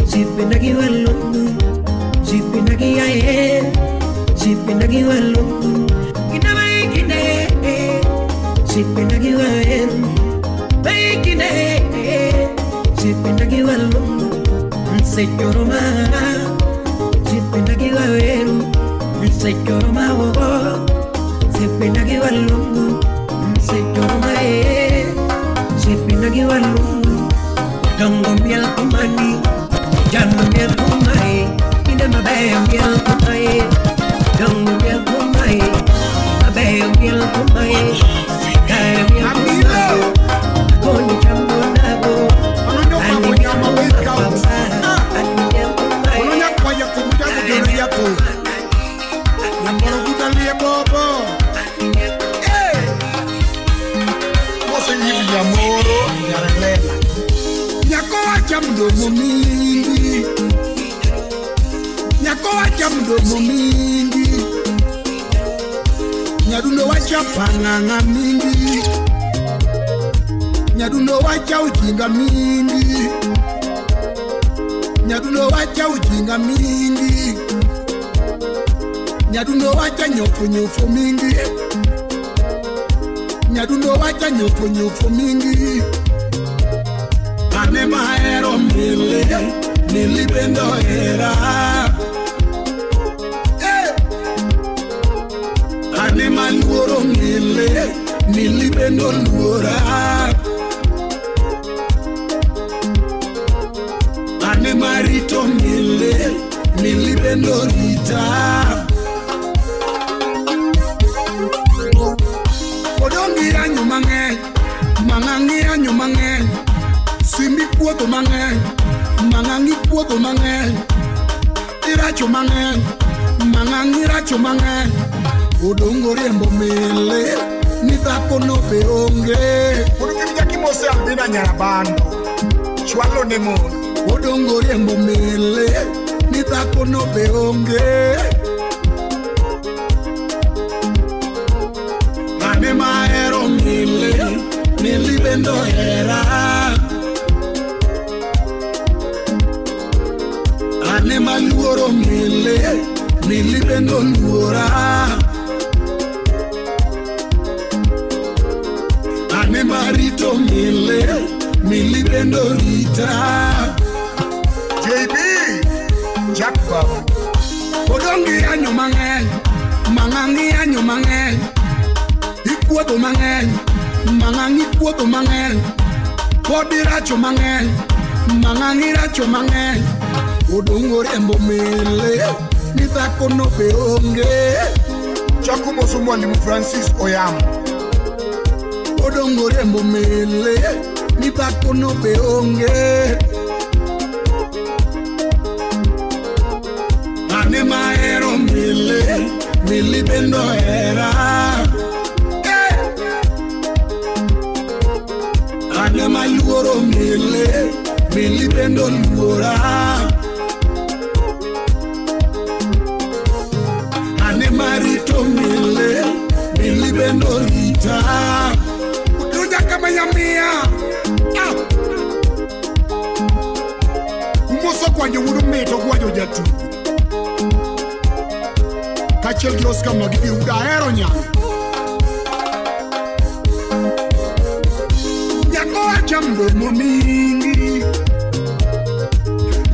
Sipinagi walongo Sipinagi ae Sipinagi walongo Kinamai kine Sipinagi walongo Kine Sipinagi walongo Nseyoroma Sipinagi walongo Nseyoroma Sipinagi walongo Nseyoroma Sipinagi walongo Dongo miel kumani Jano miel kumai Ina mabeyo miel kumai Dongo miel kumai Mabeyo miel kumai Kayo miel kumai Koni chambo nago Ani miel kumai Ani miel kumai Ononya kwa yakubuda kudoro yako Nyamoro kudalie bobo Eh Mose nyibi nyamoro Nyarelela Nyako wacha mdomo mingi Nyako wacha mdomo mingi Nyadundo wacha panganga mingi Nyadundo wacha ujinga mingi Nyadundo wacha ujinga mingi Nyadundo wacha nyofu nyofu mingi Nyadundo wacha nyofu nyofu mingi Ane mahero mili, nilipendo hera Ane maluoro mili, nilipendo luora Ane marito mili, nilipendo rita Odongi anyo mang'eny, mang'angi anyo mang'eny Simbi puodho mang'eny, mang'angi puodho mang'eny Iracho mang'eny, mang'angi iracho mang'eny Odongo riembo mele, ni dhako no be onge Unukimbia kimose Albina Nyarabando, chwalo ne mon Odongo riembo mele, ni dhako no be onge Ane mahero mele, nilipendo hera Ane maluoro mele, nilipendo luora Ane marito mile, mili bendo rita. JB Jack Baba. Odongi anyo mang'eny, mang'angi anyo mang'eny. Ikuodho mang'eny, mang'angi kuodho mang'eny. Pod iracho mang'eny, mang'angi racho mang'eny. Odongo rembo mele, ni dhako no be onge. Chakumoso Mwalimu Francis Oyamo. Odongo rembo mele, ni dhako no be onge. Ane mahero mele, mili bendo hera. Ane maluoro mele, mili bendo luora. Ane marito mele, mili bendo rita. Utuja kama yamia. Ah! Umoso kwanyo wudu meto gwanyo jatu. Kachiel gi Oscar Magidi uda ahero nyako. Nyako wacha mdomo mingi,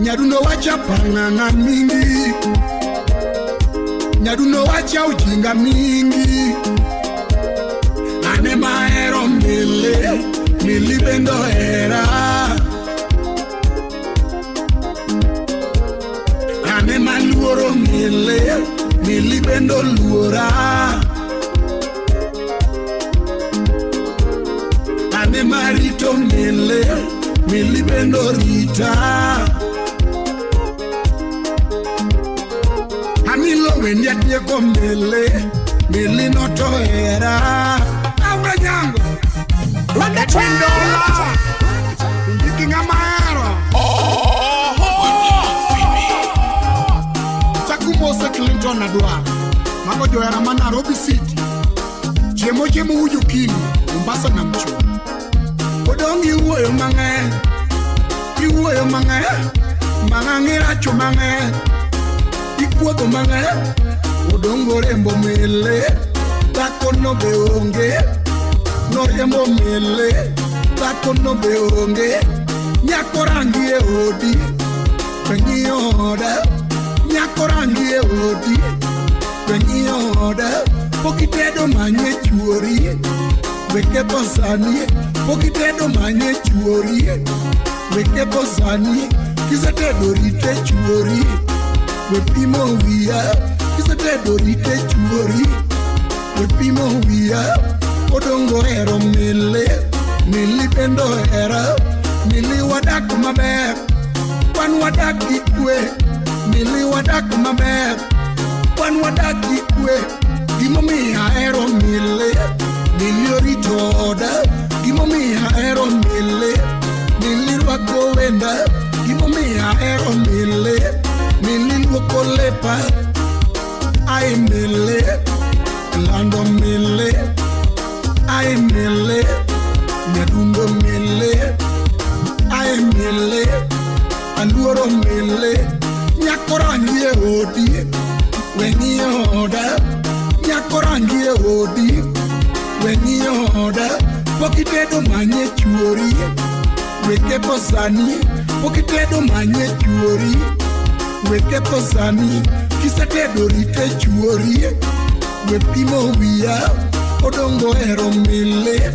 nyadundo wacha pang'ang'a mingi, nyadundo wacha ujinga mingi. Ane mahero mele, mili bendo hera. Ane maluoro mele, mili bendo luora. Ane marito mele, mili bendo rita. Amilo wendi atieko mele, mili noto hera. Aura nyango. Windola. Ndiki ng'ama ahero. Chakumose Clinton Adwar. Mago johera ma Nairobi City. Chiemo chiemo uju kini, Mombasa na Mchwa. Odong iwuoyo mang'eny, iwuoyo mang'eny, mang'ang' iracho mang'eny, ikuodho mang'eny. Odongo rembo mele, dhako no be onge. Noriembo mele, dhako no be onge. Nyako rangi e odi, we ng'iyo oda. Nyako rangi e odi, we ng'iyo oda. Pok itedo manye chuori, we ketho sani. Pok itedo manye chuori, we ketho sani. Kisetedo rite chuori, we pimo wiya. Kisetedo rite chuori, we pimo wiya. Odongo hero mele, mili bendo hera. Mili wadak maber, wan wadak gi kwe. Mili wadak maber, wan wadak gi kwe. Gimomiyo ahero mile, mili orito oda. Gimomiyo ahero mile, mili rwako wenda. Gimomiyo ahero mile, mili luoko lepa. Ai mile, lando mile. Ai mile, nyadundo mile. Ai mile, aluoro mile. Nyako rangi e odi, we ng'iyo oda. Nyako rangi e odi, we ng'iyo oda. Pok itedo manye chuori, we ketho sani. Pok itedo manye chuori, we ketho sani. Kisetedo rite chuori, we pimo wiya. Odongo hero mile,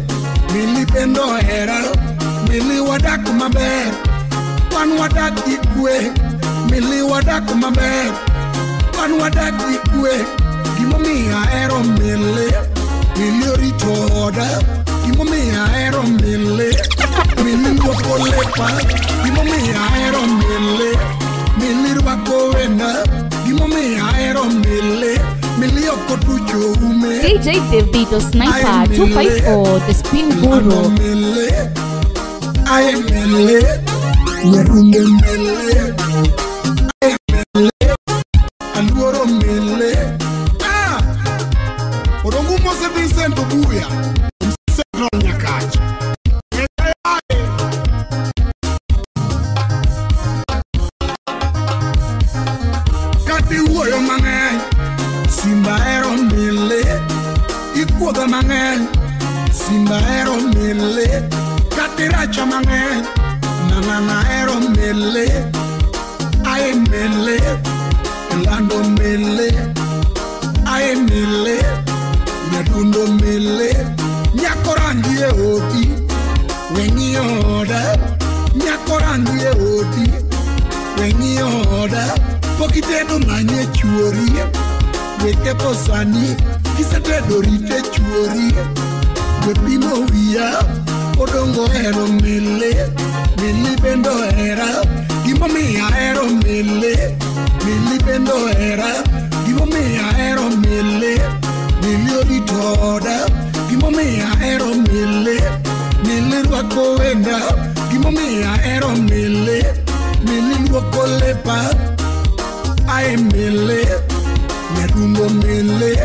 mili bendo hera. Mili wadak maber, wan wadak gi kwe. Mili wadak maber, wan wadak gi kwe. Gimomiyo ahero mile, mili orito oda. Gimomiyo ahero mile, mili luoko lepa. Gimomiyo ahero mile, mili rwako wenda. Gimomiyo ahero mile, mili ok otucho ume. DJ Davido Sniper 254, the Spin Guru. Ai mele, nyarunge mele. Ai mele, aluoro mele. Ah! Odongo Mose Vincent Obuya, Central Nyakach. Kati wuoyo mang'eny, Simba hero mile. Ikuodho mang'eny, Simba ero mele Katiracha mang'eny Nang'ana ero mele Ae mele Lando mele Ae mele Nyadundo mele Nyakorangi e oti Weng'i oda Nyakorangi e oti Weng'i oda Pokitedo manye chuori Weke posani Kisetedo rite chuori Wepimo wiya Odongo ero mele Mili bendo era Gimomiyo ahero mele Mili bendo era Gimomiyo ahero mele Mili orito oda Gimomiyo ahero mele Mili rwako wenda Gimomiyo ahero mele Mili luoko lepa Ae mele Nyadundo mele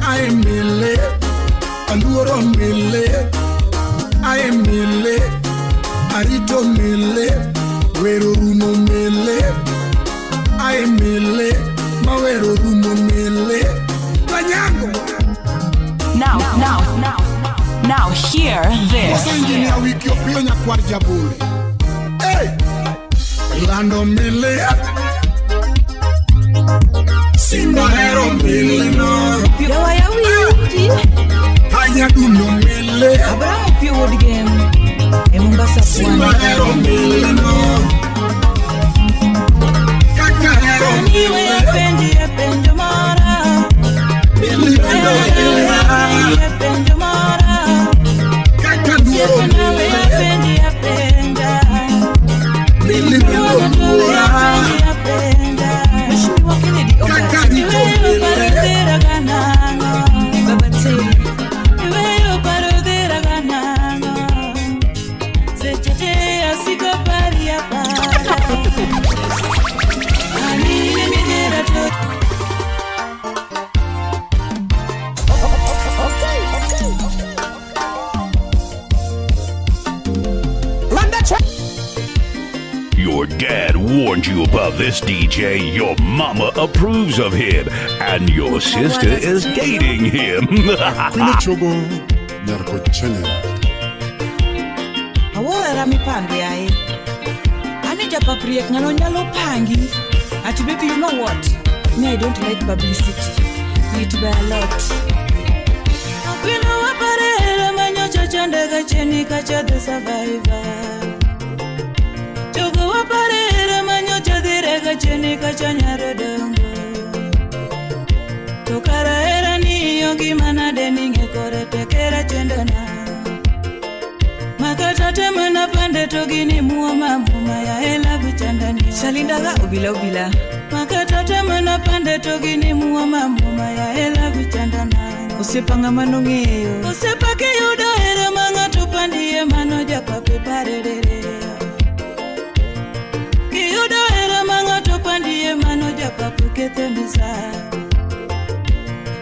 Ae mele Aluoro mele Ae mele Arito mele Wero rumo mele Ae mele Mawero rumo mele Kanyango. Now hear this. Koso engineer wiki opiyo nyakwar jabule. Hey! Lando mele Simba hero mele no Yawa yawi Anyadundo mele Abraham Opiyo wuod Gem e Mombasa Simba hero mele no Kaka hero mele Penji penjo mara Mili bendo hera penjo mara Kaka duoro mele Penji penja Mili bendo duora Mheshimiwa Kennedy Kaka rito mele Baba Tei Iweyo parodera ganano Sechete asiko pari apara Anine midera to. Your dad warned you about this DJ, your mama approves of him, and your sister is dating him. Awuora mipango yae. Ani japapriek ng'ano nyalo pangi. Ati baby, you know what? Me, I don't like publicity. It by a lot. Akwino waparera manyocha chandega cheni kacha the survivor. Chogo waparera manyocha direga cheni kacha nyarodongo. Tokara era niyo gimana deninge kore tekera chendona. Makata temana pande togini muoma muma ya ela vichandani. Shalindaga ubila ubila. Makata temana pande togini muoma muma ya ela vichandana. Usipanga manongeyo. Usipake yudo era manga tupandie manoja pape parerere. Kiyudo era manga tupandie manoja pape ketemisa.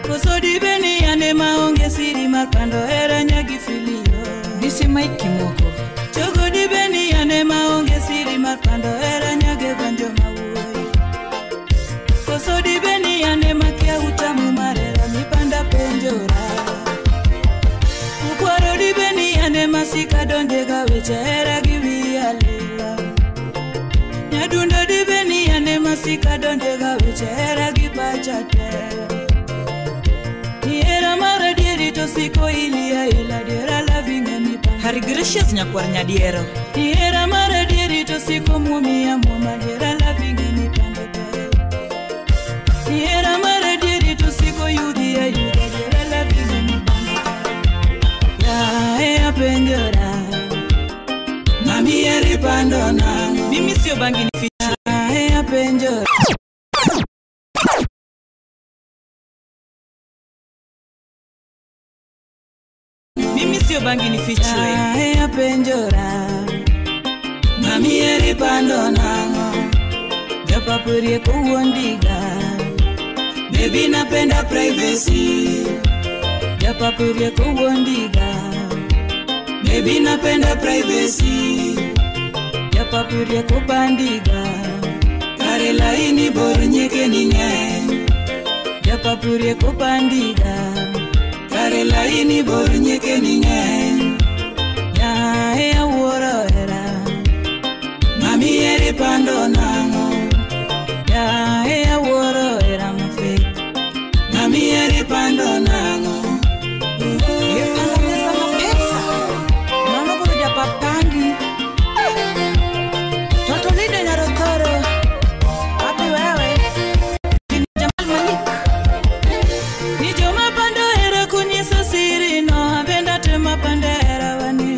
Kosodi beni ane maonge siri marpando era nyagi filio. Disi Mike Moko. Chogo di beni ane maonge siri marpando era nyage vanjo mawuoyi. Kosodi beni ane makia utamu marera mipanda penjora. Ukwaro di beni ane masika donje gaweche era giwi alela. Nyadundo di beni ane masika donje gaweche era gipachate. Era mara dieri to siko ilia ila diera la vingeni pa. Hari Gracious nyakwar nyadiero. Era mara dieri to siko mumia muma diera la vingeni pande. Era mara dieri to siko yudia yudia diera la vingeni pande. Ya e apenjora. Mami eri pando nango. Mimi sio bangi ni ficha. Ya e apenjora. Mimi sio bangi ni fichwe. Ae apenjora. Mami eri pando nango. Japapurie kuondiga. Baby napenda privacy. Japapurie kuondiga. Baby napenda privacy. Japapurie kubandiga. Kare laini bor nyeke ni ng'eny. Japapurie kubandiga. Kare laini bor nyeke ni ng'eny. Yae awuoro hera. Mami eri pando nang'o. Yae awuoro hera mafek. Mami eri pando nang'o. Epanga pesa mapesa. Mano koro japapangi. Toto lide nyarothoro. Wapi wewe? Jamal Malik. Ni joma pando hera kunyiso siri no abenda tema pando hera wani.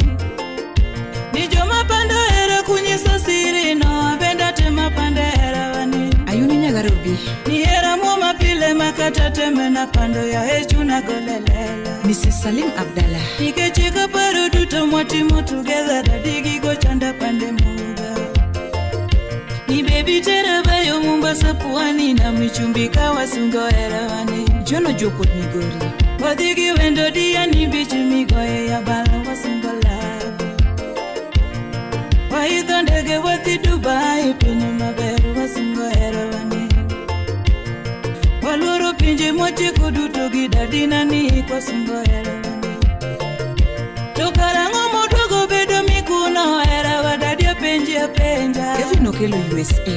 Ni joma pando hera kunyiso siri no abenda tema pando hera wani. Ayuni Nyagarobi. Ni hera muma pile makata teme na pando ya hechuna golelela. Mrs. Salim Abdallah. Nikech kaparo duto mwatimo together dadigi go chanda pande muga. Ni baby tera bayo Mombasa pwani na michumbika wasungo herawani. Jono Jokot Migori. Wadhigi wendo diani bichi migoye ya bala wasungo love. Waidho ndege wadhi Dubai piny maber wasungo herawani. Waluoro pinje mwachiko duto gi dadina ni kwasungo herawani. To karang'o moduogo bedo mikuno herawa dadi apenji apenja. Kevin Okelo USA.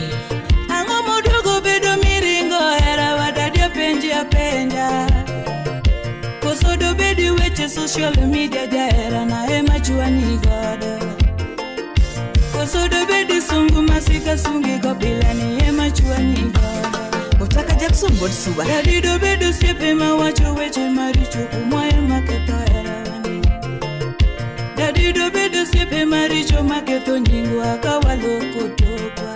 Ang'o moduogo bedo miringo herawa dadi apenji apenja. Koso dobedi weche social media jahera na ema chwanyi godo. Koso dobedi sungu masika sungi go pile ni ema chwanyi godo. Otaka Jackson Bodsuba. Dadi dobedo osiepe mawacho weche maricho kuomwa ema ketho herawani. Dadi dobedo osiepe maricho maketho nyingwa ka waloko tokwa.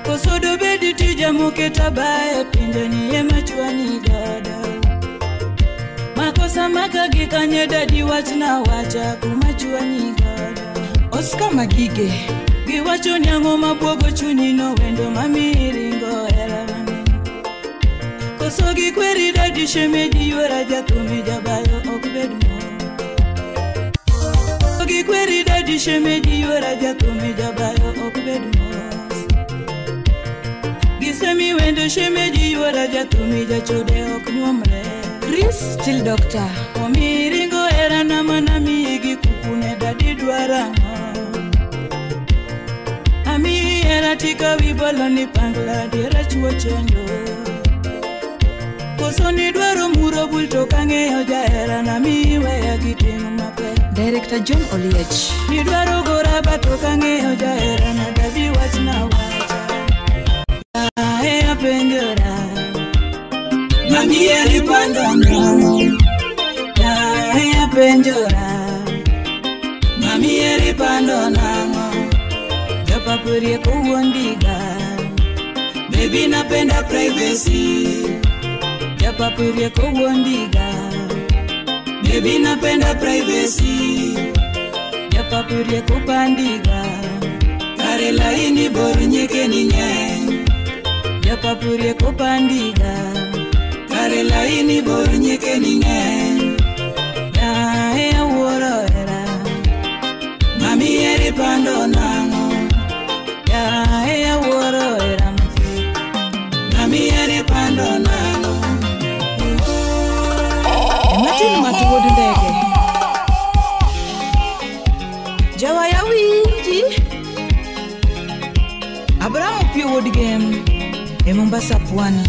Koso dobedi tija moketa bae pinje ni ema chwanyi godo. Makosa makagi kanye dadi wachna wacha kuma chwanyi godo. Oscar Magige. Giwacho ni ang'o mabuogo chunyi no wendo mamiringo herawani. Koso gikweri dadi shemeji yuora jathumi jabayo ok bed mor. Gikweri dadi shemeji yuora jathumi jabayo ok bed mos. Gisemi wendo shemeji yuora jathumi jachode ok nyuomre. Chris Still Doctor. Omiringo herana mana miyi gi kukune dadi dwarang'o. Ami hera tika wibolo ni pangla diera chuo chendo. Koso ni dwaro muro bul to kang'eyo jahera na miweya gi tim mapek. Director John Oliech. Ni dwaro goraba to kang'eyo jahera na dadi wachna wacha. Ae apenjora. Mami eri pando nang'o. Ae apenjora. Mami eri pando nang'o. Japapurie kowuondiga. Baby napenda privacy. Japapurie kowuondiga. Baby napenda privacy. Japapurie kopandiga. Kare laini bor nyeke ni ng'eny. Japapurie kopandiga. Kare laini bor nyeke ni ng'eny. Yae awuoro hera. Mami eri pando nang'o. Yae awuoro hera mafek. Mami eri pando nang'o. Martin Matu wuod ndege. Jawaya winji. Abraham Opio wuod Gem e Mombasa pwani.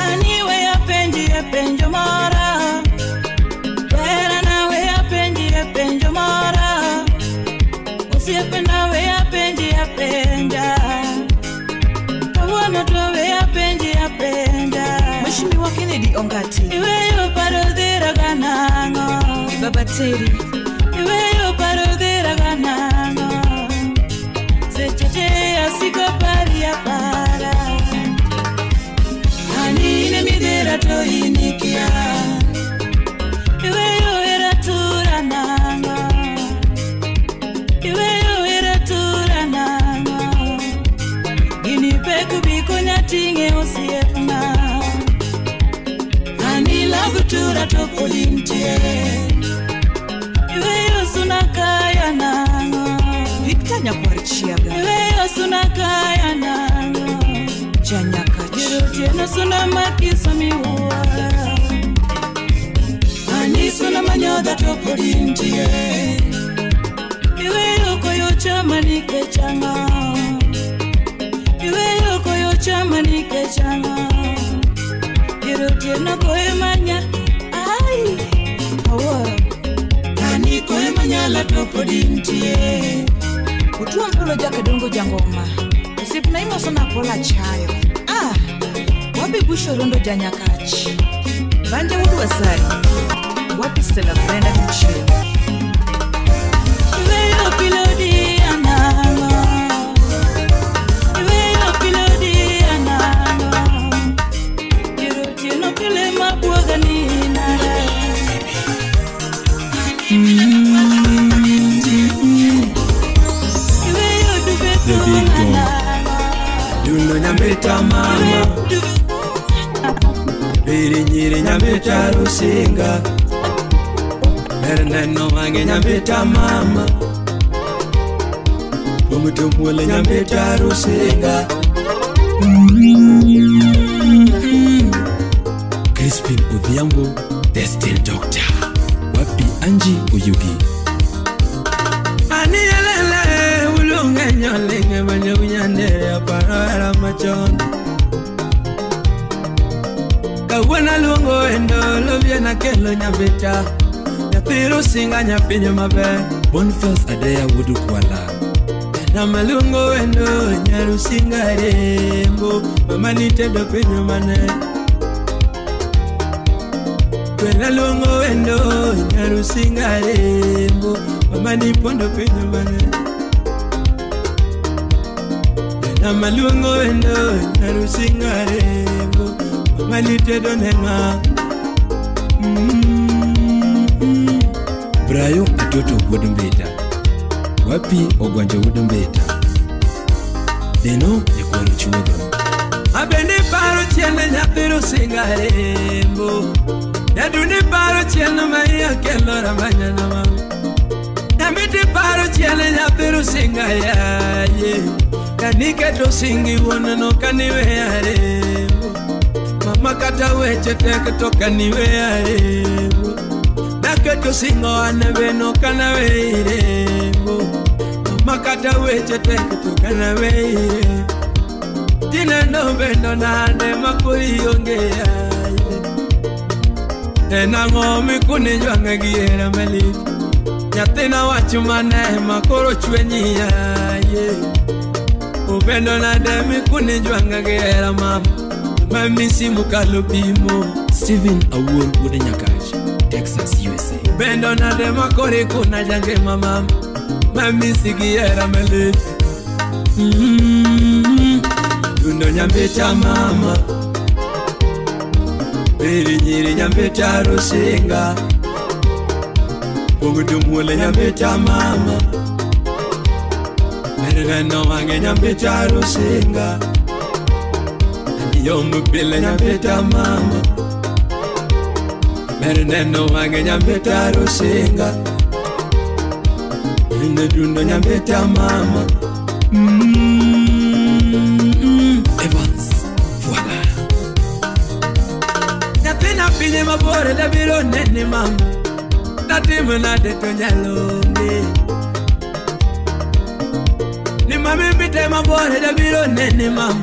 Ani we apenji apenjo mara. Wera nawe apenji apenjo mara. Osiepe nawe apenji apenja. Kawuono to we apenji apenja. Mheshimiwa Kennedy Ongati. Iweyo paro dhira ganang'o. Baba Terry. Iweyo paro dhira ganang'o. Seche te asiko pari apara. Anine midhira to inikia. Iweyo hera tura nang'o. Iweyo hera tura nang'o. Gini pek bikonya ting'e osiepna. Ani love tura to podi nitie. Iweyo suna kaya nang'o. Victor Nyakwar Chiaga. Iweyo suna kaya nang'o. Janyakach. Otieno suna makisa miwuoro. Ani suna manyodha to pod intie. Iweyo koyo chama nikech ang'o? Iweyo koyo chama nikech ang'o? Otieno koyo manya, ai, awuoro. Ani koyo manyala to pod intie. Utuwa mpolo jakadongo jangoma. Osiepna imoso na Paula Chayo. Ah, wapi Busho Rondo Janyakach. Banja wuod Wasai. Wapi Stella Brenda Kichio. Iweyo pilodi anang'o? Iweyo pilodi anang'o? Otieno pile mabwoga ni nade? The big dog. Dundo nyambeta mama. Biri nyiri nyambeta rusinga. Berneno wange nyambeta mama. Umutumule nyambeta rusinga. Crispin Odhiambo, the Steel Doctor. Wapi Angie Oyugi. Ani elele ulunge nyolinge manyo aparo machon. Kawuono luongo endo loviena kelo nyambeta. Nyathi rusinga nyapinyo maber. Boniface Adeya wuod Kwala. Nama luongo endo nyarusinga rembo. Mama nitedo pinyo mane. Kwena luongo endo nyarusinga rembo. Mama nipondo pinyo mane. Nama luongo endo nyarusinga rembo. Mama nitedo nenga. Brayo Atoto wuod Mbita. Wapi Ogwanjo wuod Mbita. Deno nyakwaro chuodho. Abende paro chien nyathi rusinga rembo. Nyadundi paro chien ma iya kelo ramanyana mama. Nyamiti paro chien nyathi rusinga yaye. Kaniketo singi wuon no kaniweya rembo. Mama kata weche tek to kaniweya rembo. Naketo singo an be no kanaweyi rembo. Mama kata weche tek to kanaweyi. Tinendo bendo nade makori onge yaye. En ang'o mikune jwang'e gi hera malich. Nyathina wacho mane makoro chwenyi yaye. Obendo nade mikune jwang'e gi hera mama. Mamisi mukalo pimo. Steven Awuor wuod Nyakach, Texas, USA. Obendo nade makore kuna jange mama. Mamisi gi hera malich. Dundo nyambeta mama. Biri nyiri nyambeta rusinga. Umutumule nyambeta mama. Neno wange nyambeta rusinga. Yomu pile nyambeta mama. Neno wange nyambeta rusinga. Dundo nyambeta mama. Evans Fuaga. Nyathina pinye mabor dabiro nene mama. Natimo nade to nyalo onge. Ni mami mbite mabor dabiro nene mama.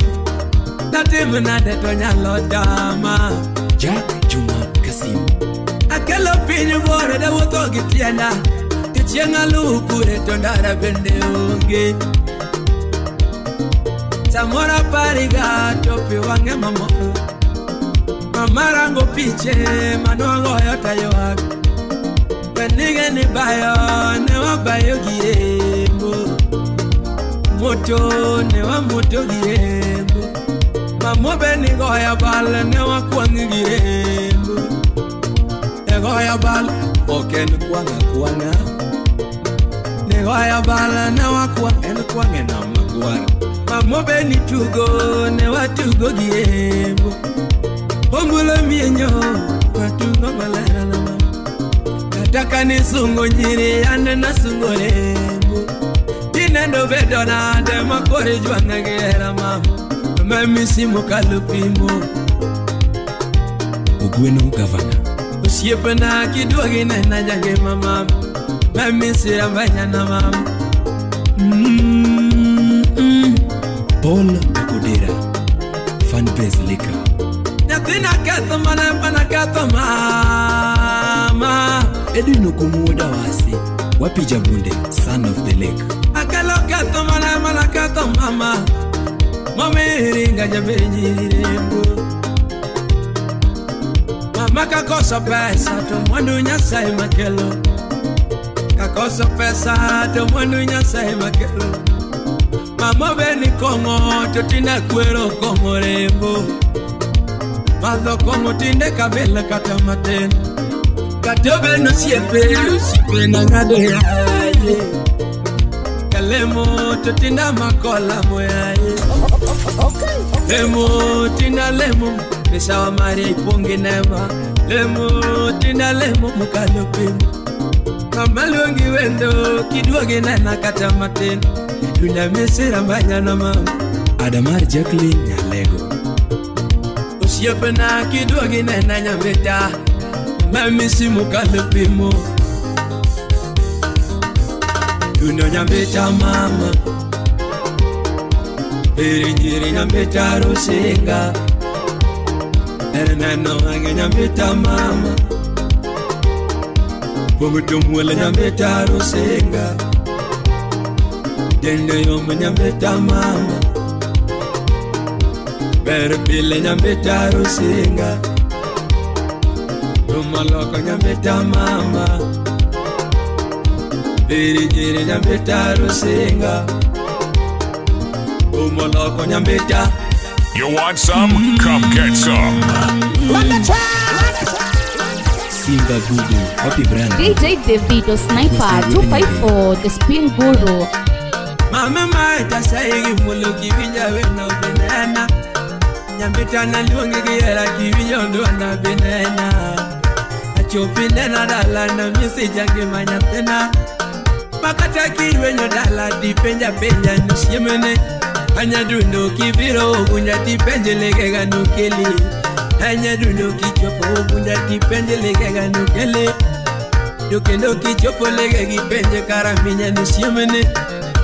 Natimo nade to nyalo dama. Jack Juma Kasim. Akelo piny bor dawuotho gi tienda. Chieng' aluw kure to ndara bende onge. Samoro apariga to pi wang'e mamor. Mama rango piche manwagoyo taywak. Wenige ni bayo ne wabayo gi rembo. Moto ne wamoto gi rembo. Mamo be ni goyo bal ne wakwang' gi rembo. E goyo bal ok en kwang' akwang'a. Ne goyo bal ne wakwang' en kwang' e nam makwar. Mamo be ni tugo ne watugo gi rembo. Ombulo mienyo watugo maler na mama. Kata kanisungo nyiri an nasungo rembo. Tinendo bedo nade makore jwang'a gi hera mama. Mama misi mokalo pimo Ogweno gavana Osiepena kiduogi nena jange mama Mami sira mbanyana mama Paul Akodera Fanbase Liquor Nyathina ketho mana mana ketho mama Edwin Okumuoda wasi Wapi Jabunde son of the lake Akalo ketho mana mana ketho mama Mama iringa jabenyirembo Mama kakoso pesa to mwandu Nyasaye makelo Kakoso pesa to mwandu Nyasaye makelo Mama beni kongo to tina kwero kongo rembo Madho kongo tinde kabela kata maten Katobe no siepe usipe na ngado yaye Kalemo to tinda makola moyaye Lemo tinda lemo Misawa mari ipongi nema Lemo tinda lemo mukalo pimo Mama luongi wendo kiduogi nena kata matin Dunya misira mbanyana mama Adamar Jacqueline Nyalego Osiepena kiduogi nena nyambeta Mami si mukalo pimo Dunya nyambeta mama Erinjiri nyambeta rusinga Neno wange nyambeta mama Pomutumwele nyambeta rusinga Dende yomu nyambeta mama Berpile nyambeta rusinga Rumaloko nyambeta mama Birijiri nyambeta rusinga Rumoloko nyambeta. You want some? Come get some. Simba Gugu, Happy Brand. DJ Davido Sniper 254, the Spin Guru. Mama maita saigi mulu kivinja wena benena. Nyambita na luongi kiera kivinja ndo na benena. Achopi nena dala na misi jangi manyatena. Makata kirwenyo dala dipenja penja nusiemene. Anyadundo kibiro ogunja tipenjele ganukeli. Anyadundo kichopo ogunja tipenjele ganukeli. Dokendo kichopo lege gipenje karaminya nusiemene.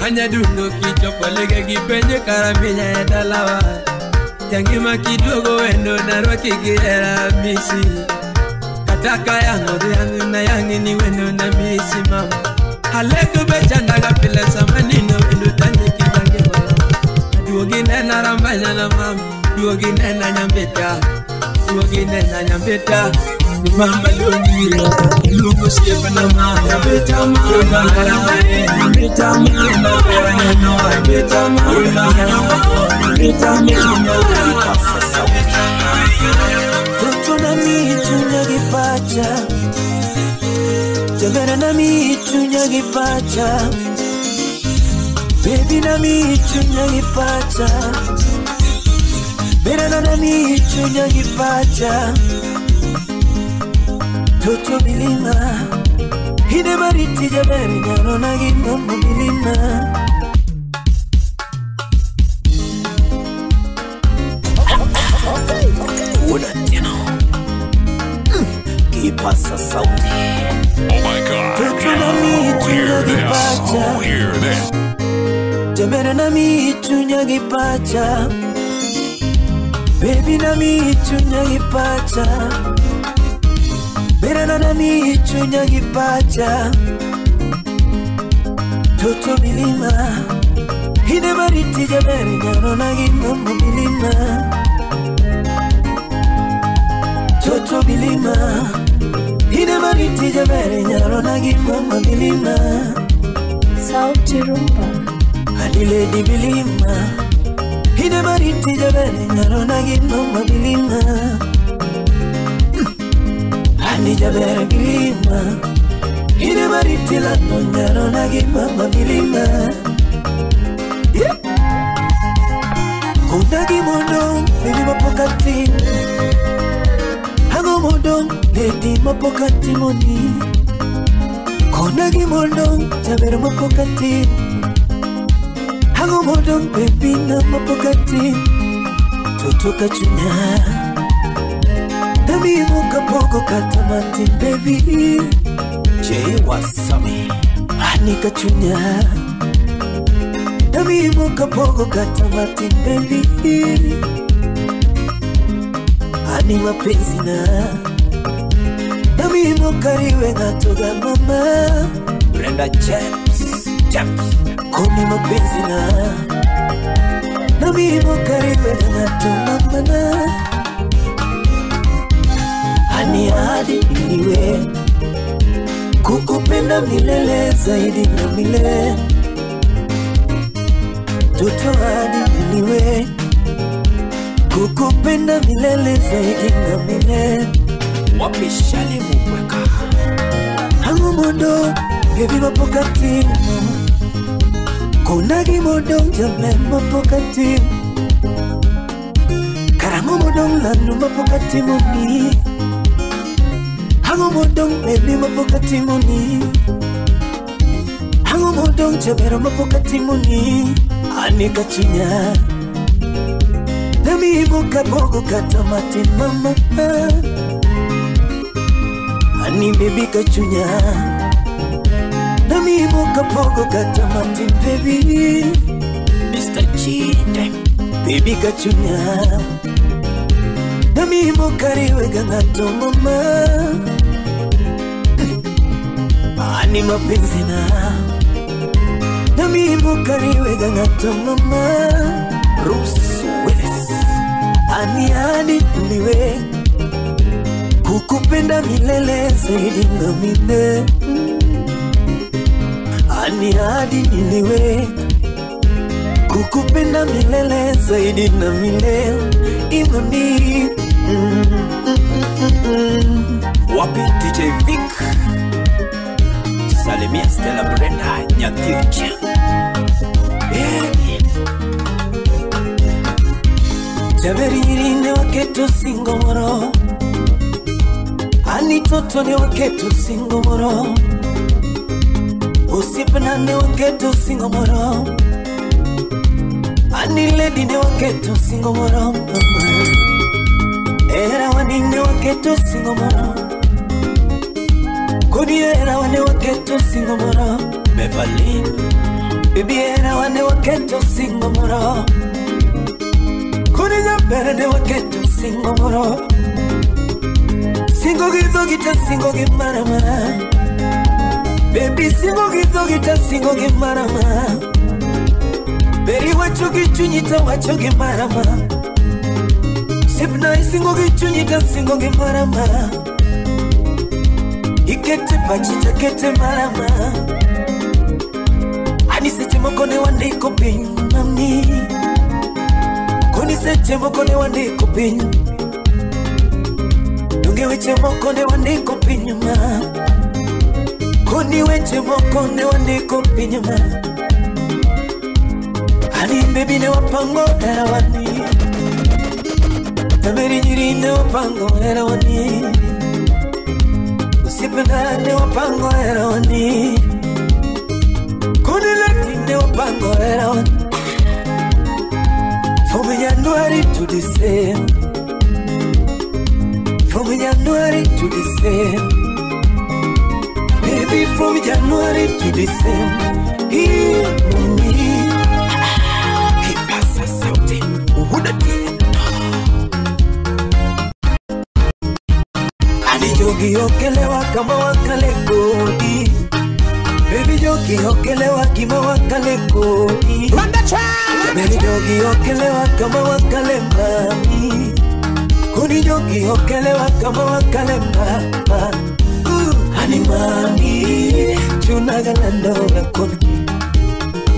Anyadundo kichopo lege gipenje karaminya edalawa. Jangima kidogo wendo narwaki kiera misi. Kataka yango yangu na yangi ni wendo na misi mama. Aleko bechandaga pila samanino wendo tande kijange mama. Duogi nena rambanya na mama, duogi nena nyambeta, duogi nena nyambeta. Mama luongi, luongo siepe na mama, nyambeta mama, nyambeta mama, nyambeta mama, nyambeta mama. Toto na mitu nyagipacha, jabera na mitu nyagipacha. Baby na michu nyagipacha Berana na michu nyagipacha Toto milima Hine mariti jaberi nyaro na ginomo milima Una teno Kipasa sauti. Oh my God. Toto na michu nyagipacha. Hear this. Jabera na michu nyagipacha Baby na michu nyagipacha Berana na michu nyagipacha Toto milima Hine mariti jaberi nyaro na ginomo milima Toto milima Hine mariti jaberi nyaro na ginomo milima Sauti rumba Lady bilima Hine mariti jabere nyaro na ginomo bilima Hani jabere bilima Hine mariti lano nyaro na ginomo bilima Kuna gimondo baby mapokati Hago mondo lady mapokati moni Kuna gimondo jabere mapokati Hago modong baby na mapokati Toto kachunya Nami mokapogo kata matin baby J Wasami Ani kachunya Nami mokapogo kata matin baby Ani mapenzi na Nami mokariwe ngatoga mama Brenda James James Koni mapenzi na Nami mokariwe ngatoga mama na Ani hadi niwe kukupenda milele zaidi na milele Toto hadi niwe kukupenda milele zaidi na milele Wapi shali mubweka Hangu mondo baby mapokati Konagi mondo jame mapokati Karangu mondo lanu mapokati moni Hangu modong baby mapokati moni Hangu modong jabero mapokati moni Ani kachunya Nami mokapogo kata matin mama Ani baby kachunya Nami mokapogo kata matin baby Mr. Chide Baby kachunya Nami mokariwe gangato mama Ani mapenzi na Nami mokariwe gangato mama Bruce Willis Ani ani niwe kukupenda milele zaidi na milele Ani hadi niwe kukupenda milele zaidi na milele Imami Wapi DJ Vic Salimia Stella Brenda Nyathiucha Jaberi nyirine waketo singomoro Ani toto ne waketo singomoro Usipna ne waketo singomoro Ani lady ne waketo singomoro Era wani ne waketo singomoro Kodi era wane waketo singomoro Beverly Baby era wane waketo singomoro Kodi nyambere ne waketo singomoro Singo githo gita singo gimarama Baby singo githo gita singo gimarama Beri wacho gichunyita wacho gimarama Sipna singo gichunyita singo gimarama Ikete pachita kete marama Ani seche moko ne wandiko piny mami Koni seche moko ne wandiko piny Donge weche moko ne wandiko piny ma Koni weche moko ne wandiko piny ma Ani baby ne wapango erawani Tameri nyiri ne wapango erawani Usipenda ne wapango erawani Koni leti ne wapango erawani From January to December From January to December Baby from January to December Here me Kipasa sauti Uhudati Ani jogi okelewa kama wakale kodi Baby jogi okelewa kima wakale kodi Baby jogi okelewa kama wakale mami Kuni jogi okelewa kama wakale mama Ani mami chunagalando nakon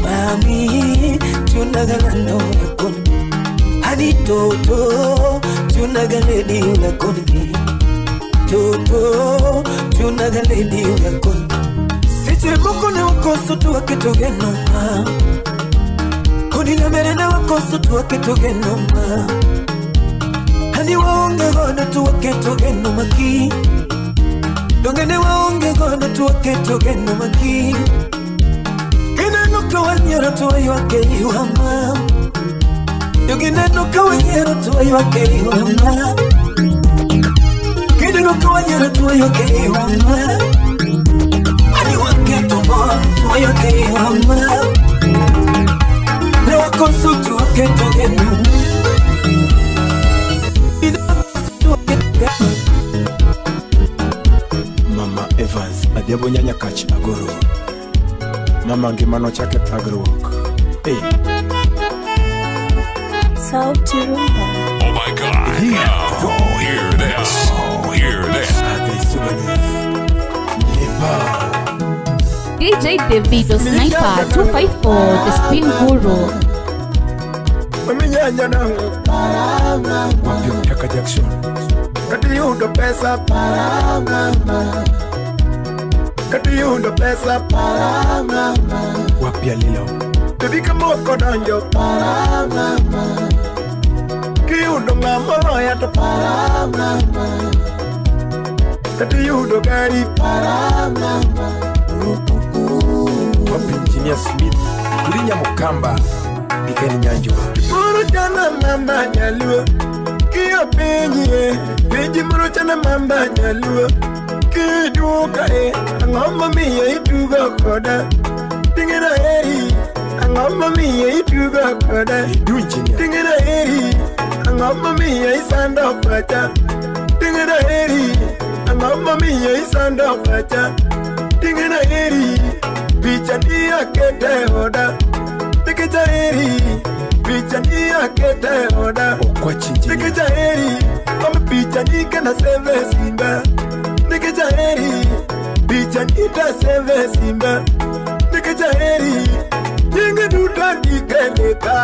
Mami chunagalando nakon Ani toto chunagaledi nakon Toto chunagaledi nakon Seche moko ne wakoso tu waketogeno ma Koni nyamere ne wakoso tu waketogeno ma Ani waonge godo tu waketogeno maki Donge ne waonge godo tu waketogeno maki Kineno ka wanyiero to waywak e iwa ma Jogineno ka wanyiero to waywak e wang'a. Gineno ka wanyiero to waywak e wang'a. Ani waketo mor to waywak e wang'a. Ne wakoso to waketo geno. Mama Evans Adhiambo Nyanya Kach Agoro. Mama ngima nochake thagruok. Hey. Sauti Rumba. Oh my God. Now, hear this. Hear this. DJ Davido Sniper 254, the Spin Guru. Wapi Mtaka Jackson. Kati pesa para mama. Kati pesa para mama. Wapi Alilo. Baby kamoko donjo para mama. Kiyudo ng'ama loya to para mama. Kati yudo gari para mama. Wapi Engineer Smith. Kulinya Mukamba. Bikeni Nyanjwa. Moro chana mama nyaluo. Kiyo penji e. Penji moro chana mama nyaluo. Kiduoka e. Ang'o momiyo itugo koda. Ting'ina eri. Ang'o momiyo itugo koda. Ting'ina eri. Ang'o momiyo isando pacha. Ting'ina eri. Ang'o momiyo isando pacha. Ting'ina eri. Picha ni akete oda. Nikicha eri. Picha ni akete oda. Nikicha eri. Kama picha ni kana seve simba. Nikicha eri. Picha ni ta seve simba. Nikicha eri. Nyinge duta ndikeleta.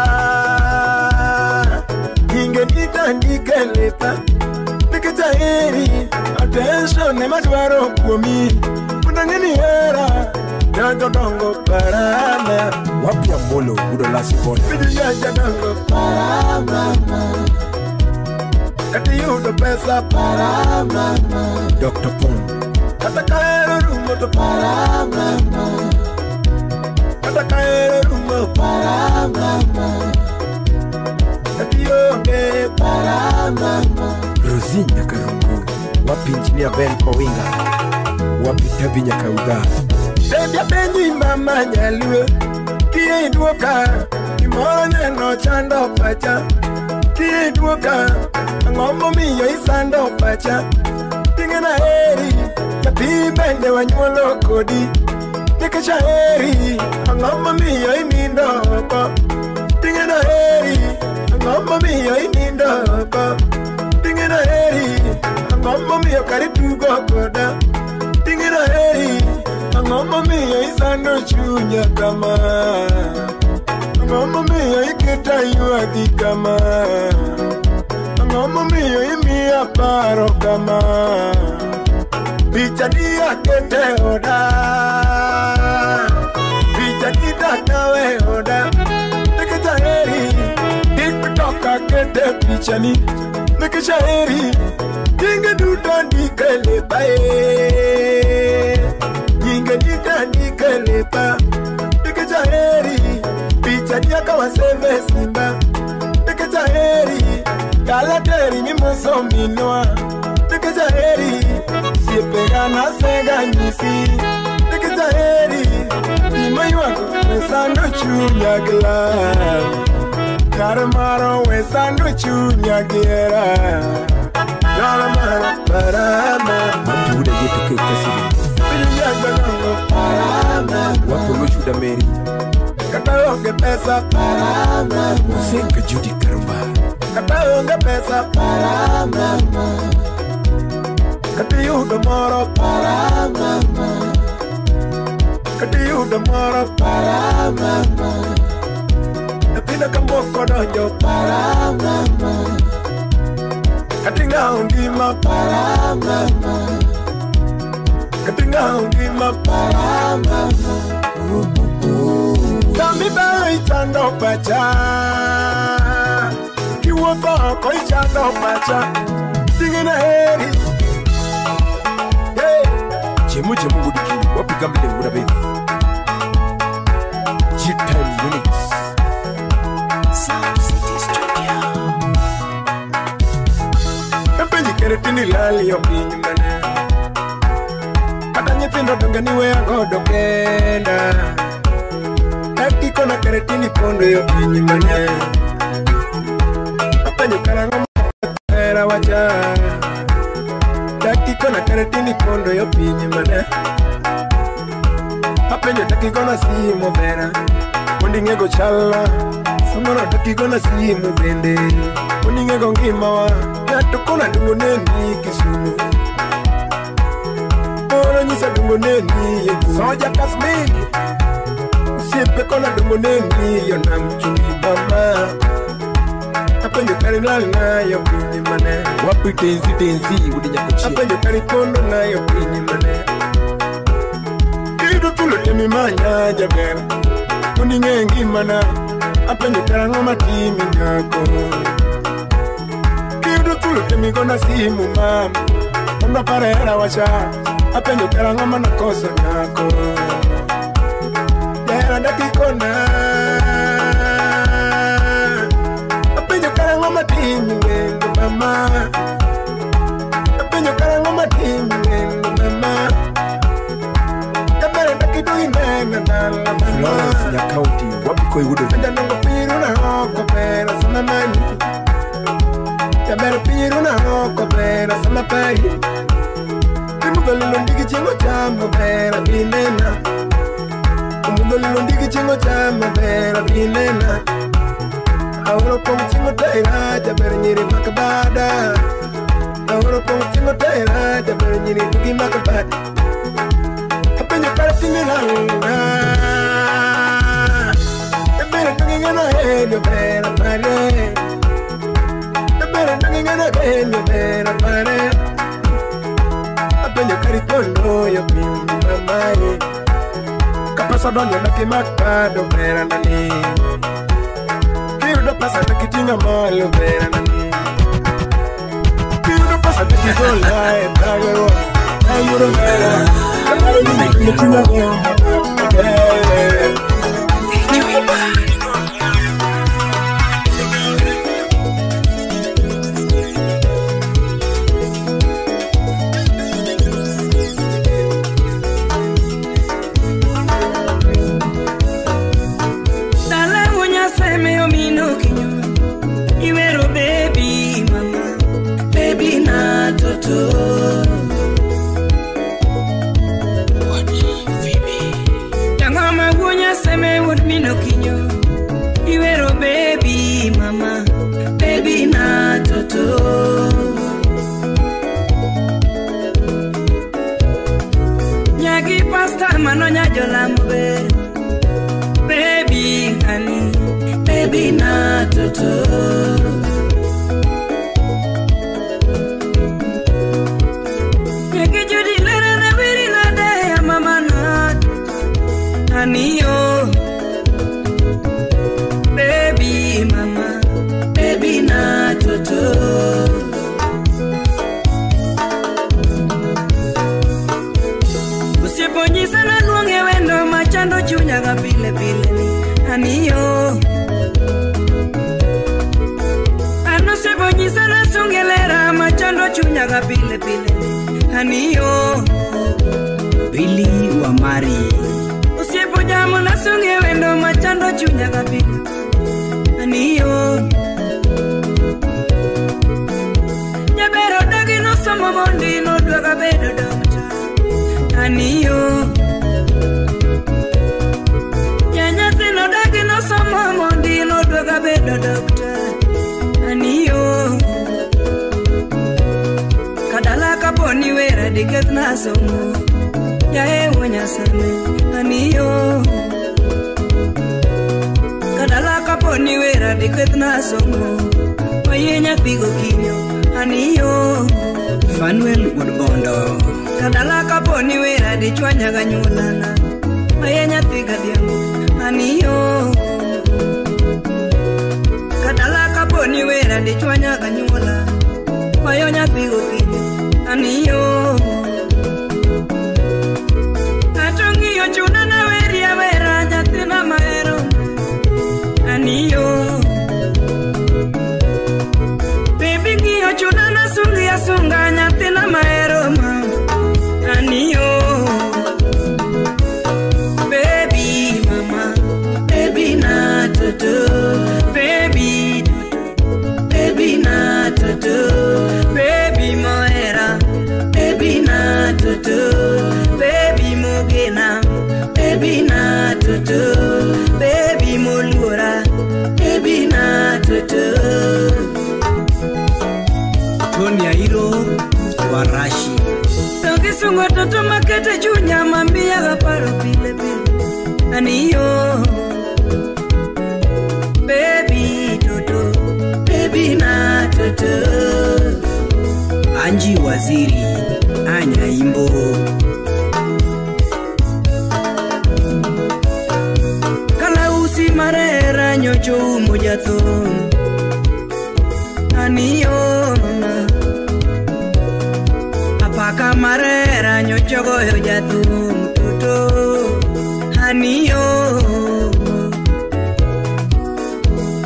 Nyinge duta ndikeleta. Nikicha eri. Attention ne madwaro kuomi. Unangeni hera. Jajo dongo parama. Wapi Amolo udo lasi boda. Jajo dongo parama. Kati yudo pesa parama. Dr. Pon. Kata kaero rumo to parama. Kata kaero rumo parama. Kati onge parama. Rosi Nyakarungu. Wapi Engineer Ben Owinga. Wapi Tabi Nyakauda. Baby apenji mama nyaluo. Kie duoka gimoro neno chando pacha. Kie duoka ang'o momiyo isando pacha. Ting'ina eri nyathi bende wanyuolo kodi. Nikech aheri ang'o momiyo inindo oko. Ting'ina eri ang'o momiyo inindo oko. Ting'ina eri ang'o momiyo kar itugo koda. Ting'ina eri ang'o momiyo isando chunya kama. Ang'o momiyo iketa ywagi kama. Ang'o momiyo imiya paro kama. Picha ni akete oda. Picha ni dakawe oda. Nikech aheri TikTok akete picha ni. Nikech aheri nyinge duto ndike lepa e. Nyinge duto ndike lepa. Nikech aheri picha ni akawa seve simba. Nikech aheri galateri mimoso minwa. Nikech aheri siepega sega nyisi. Nikech aheri gima ywako we sando chunya gi lal. Kar maro we sando chunya gi hera. Kar maro parama. Wapi Uda yetu ke president. Wapi Olochuda Mary. Kata onge pesa parama. Osenga Judy Karumba. Kata onge pesa parama. Kata yudo moro parama. Kata yudo moro parama. Nyathina kamoko donjo parama. Kata ing'awo ngima parama. Kata ing'awo ngima parama. Sami bayo ichando pacha. Kiwuotho oko ichando pacha. Ting'ina heri. Hey. Chemu chemu gudiki. Wapi Gambile wuda be. G-Time Units. Sound City Studio. tindi lali yo piny mane. Kata nyithindo donge ni weya godo kenda. Taki kona kare tindi pondo yo piny mane. Apenjo karang'o hera wacha. Taki kona kare tindi pondo yo piny mane. Apenjo taki kona simu vera. Mondo ing'ego chala. Samoro taki kona simu bende. Mondo ing'ego ngimawa. Ng'ato kona dungo neni Kisumu. Moro nyisa dungo neni Yebu. Soja Kasmini. Osiepe kona dungo neni yo nam chumbi mama. Apenjo kari lal na yo piny mane. Wapi tenzi tenzi udi nyakochie. Apenjo kari pondo na yo piny mane. Kido tulo temi manya jaber. Mondo ing'e ngimana. Apenjo karang'o matimi nyako. Kido tulo temi gona simu mama. Mondo apar hera wacha. Apenjo karang'o manakoso nyako. Jahera dakikona. Apenjo karang'o matimi wendo mama. Apenjo karang'o matimi wendo mama. Kamera dakido inena dala mama. Florence Nyakauti, wapi koyudo? Ajanongo pinyiruna oko bera sama manyi. Jaber pinyiruna oko bera sama pari. Imudholilo ndigi chieng' ochamo bera binena. Umudholilo ndigi chieng' ochamo bera binena. Aoro pong' chieng' otera jaber nyiri makabada. Aoro pong' chieng' otera jaber nyiri dugi makabada. Apenjo kare tinde langa. Jaber donge ng'ano henyo bera pare. Jaber donge ng'ano henyo bera pare. Apenjo kari pondo yo piny mamae. Kapesa donjo dakimak bado bera nani. Kiyudo pesa dakiting'o malo bera nani. Kiyudo pesa dakigola e thagruok. Ayudo hera. Dala wunyaseme omino kinyo. Iwero baby mama. Baby na toto. Seme wuod mino kinyo. Iwero baby mama. Baby na toto. Nyagi pasta mano nyajolam be. Baby honey. Baby na toto. Nyagi judi lera na wiri na de ya mama na honey oh. Baby mama, baby na toto. Usiponyisa na luonge wendo machando chunya ga pile pile ni honey oh. Ano usiponyisa na sungelera machando chunya ga pile pile ni honey oh. Billy wa Mari. Usipojamo na sunge wendo machando chunya ga pile aniyo. Jabero dagi no somo mondi no dwaga bedo dokta aniyo. Nyanyathi no dagi no somo mondi no dwaga bedo dokta aniyo. Kadala kaponi wera dikethna somo. Yae wanyasame aniyo. Kadala kaponi wera dikethna somo. Oye nyathi gokinyo aniyo. Fanuel Wuod Kadala kaponi wera dichwanya ganyulana. Oye nyathi gadhiambo aniyo. Kadala kaponi wera dichwanya ganyula. Oye nyathi gokinyo aniyo. Atongiyo chuna na weria wera nyathina mahero aniyo. Baby ngiyo chuna na sungi asunga nyathina Jeshi. Tokisungo toto makete chunya mambia gaparo pile pile. Aniyo baby toto, baby na toto. Anji Waziri Anyaimbo. Kalausi marera nyocho umojato. Aniyo mama. Apaka marera nyocho goyo jathum toto. Aniyo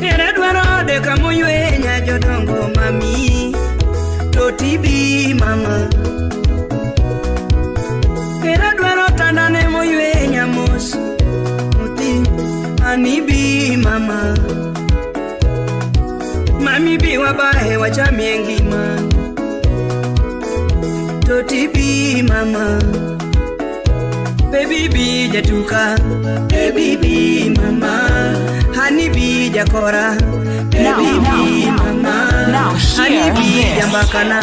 Era dwaro ode kamoywe nya jodongo mami. Totibi mama. Era dwaro tandane moywe nya mos. Muti anibi mama. Mami bi wabahe wachamie ngima. Totibi mama. Baby bi jatuka. Baby bi mama. Honey bi jakora. Baby bi mama. Honey bi jambakana.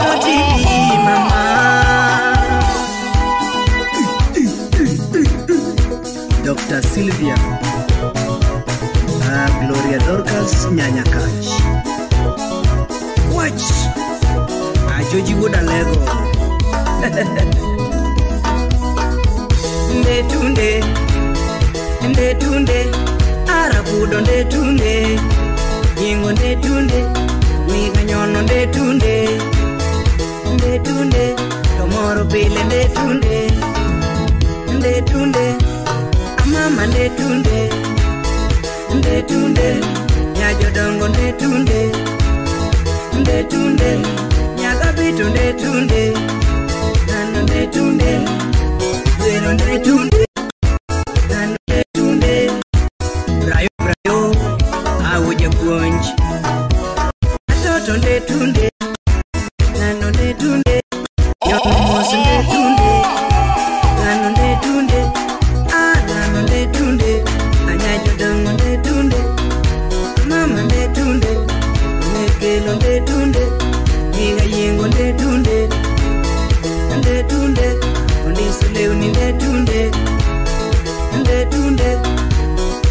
Totibi mama. Dr. Sylvia Gloria Dorcas Nyanyakach. Watch Ajoji Wodalego. Ndetunde, ndetunde, arabudo ndetunde, yingo ndetunde, miganyono ndetunde, ndetunde, tomoro pile ndetunde, ndetunde, amama ndetunde, ndetunde, nyajodongo ndetunde, ndetunde, nyagabitu ndetunde, nano ndetunde. Ndetunde, ndetunde, brayo brayo, awoja puonj. Atoto ndetunde, nano ndetunde, nyono mos ndetunde, nano ndetunde, ah nano ndetunde, anya jodongo ndetunde, mama ndetunde, mekelo ndetunde, miga yiengo ndetunde, ndetunde. Ondiso lewni ndetunde, ndetunde,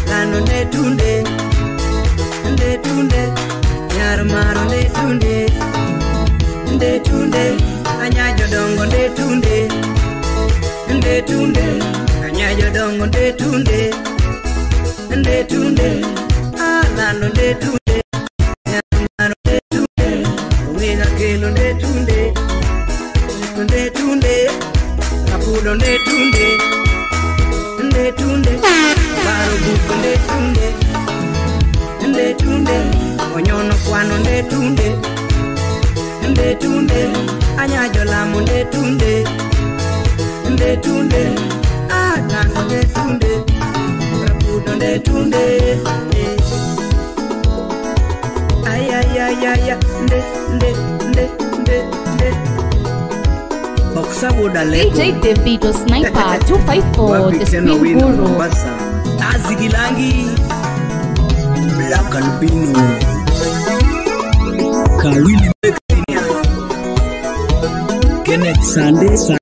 lando ndetunde, ndetunde, nyar maro ndetunde, ndetunde, anya jodongo ndetunde, ndetunde, anya jodongo ndetunde, ndetunde, ah lando ndetunde, nyar maro ndetunde, owega kelo ndetunde, ndetunde. Apudo ndetunde, ndetunde, barubuko ndetunde, ndetunde, onyono kwano ndetunde, ndetunde, anyajo lamo ndetunde, ndetunde, ah nano ndetunde, apudo ndetunde, ay ay ay ay nde nde nde nde nde. DJ Davido Sniper 254, the Spin Guru. Azigilangi Black Albino Kawili Kenneth Sande.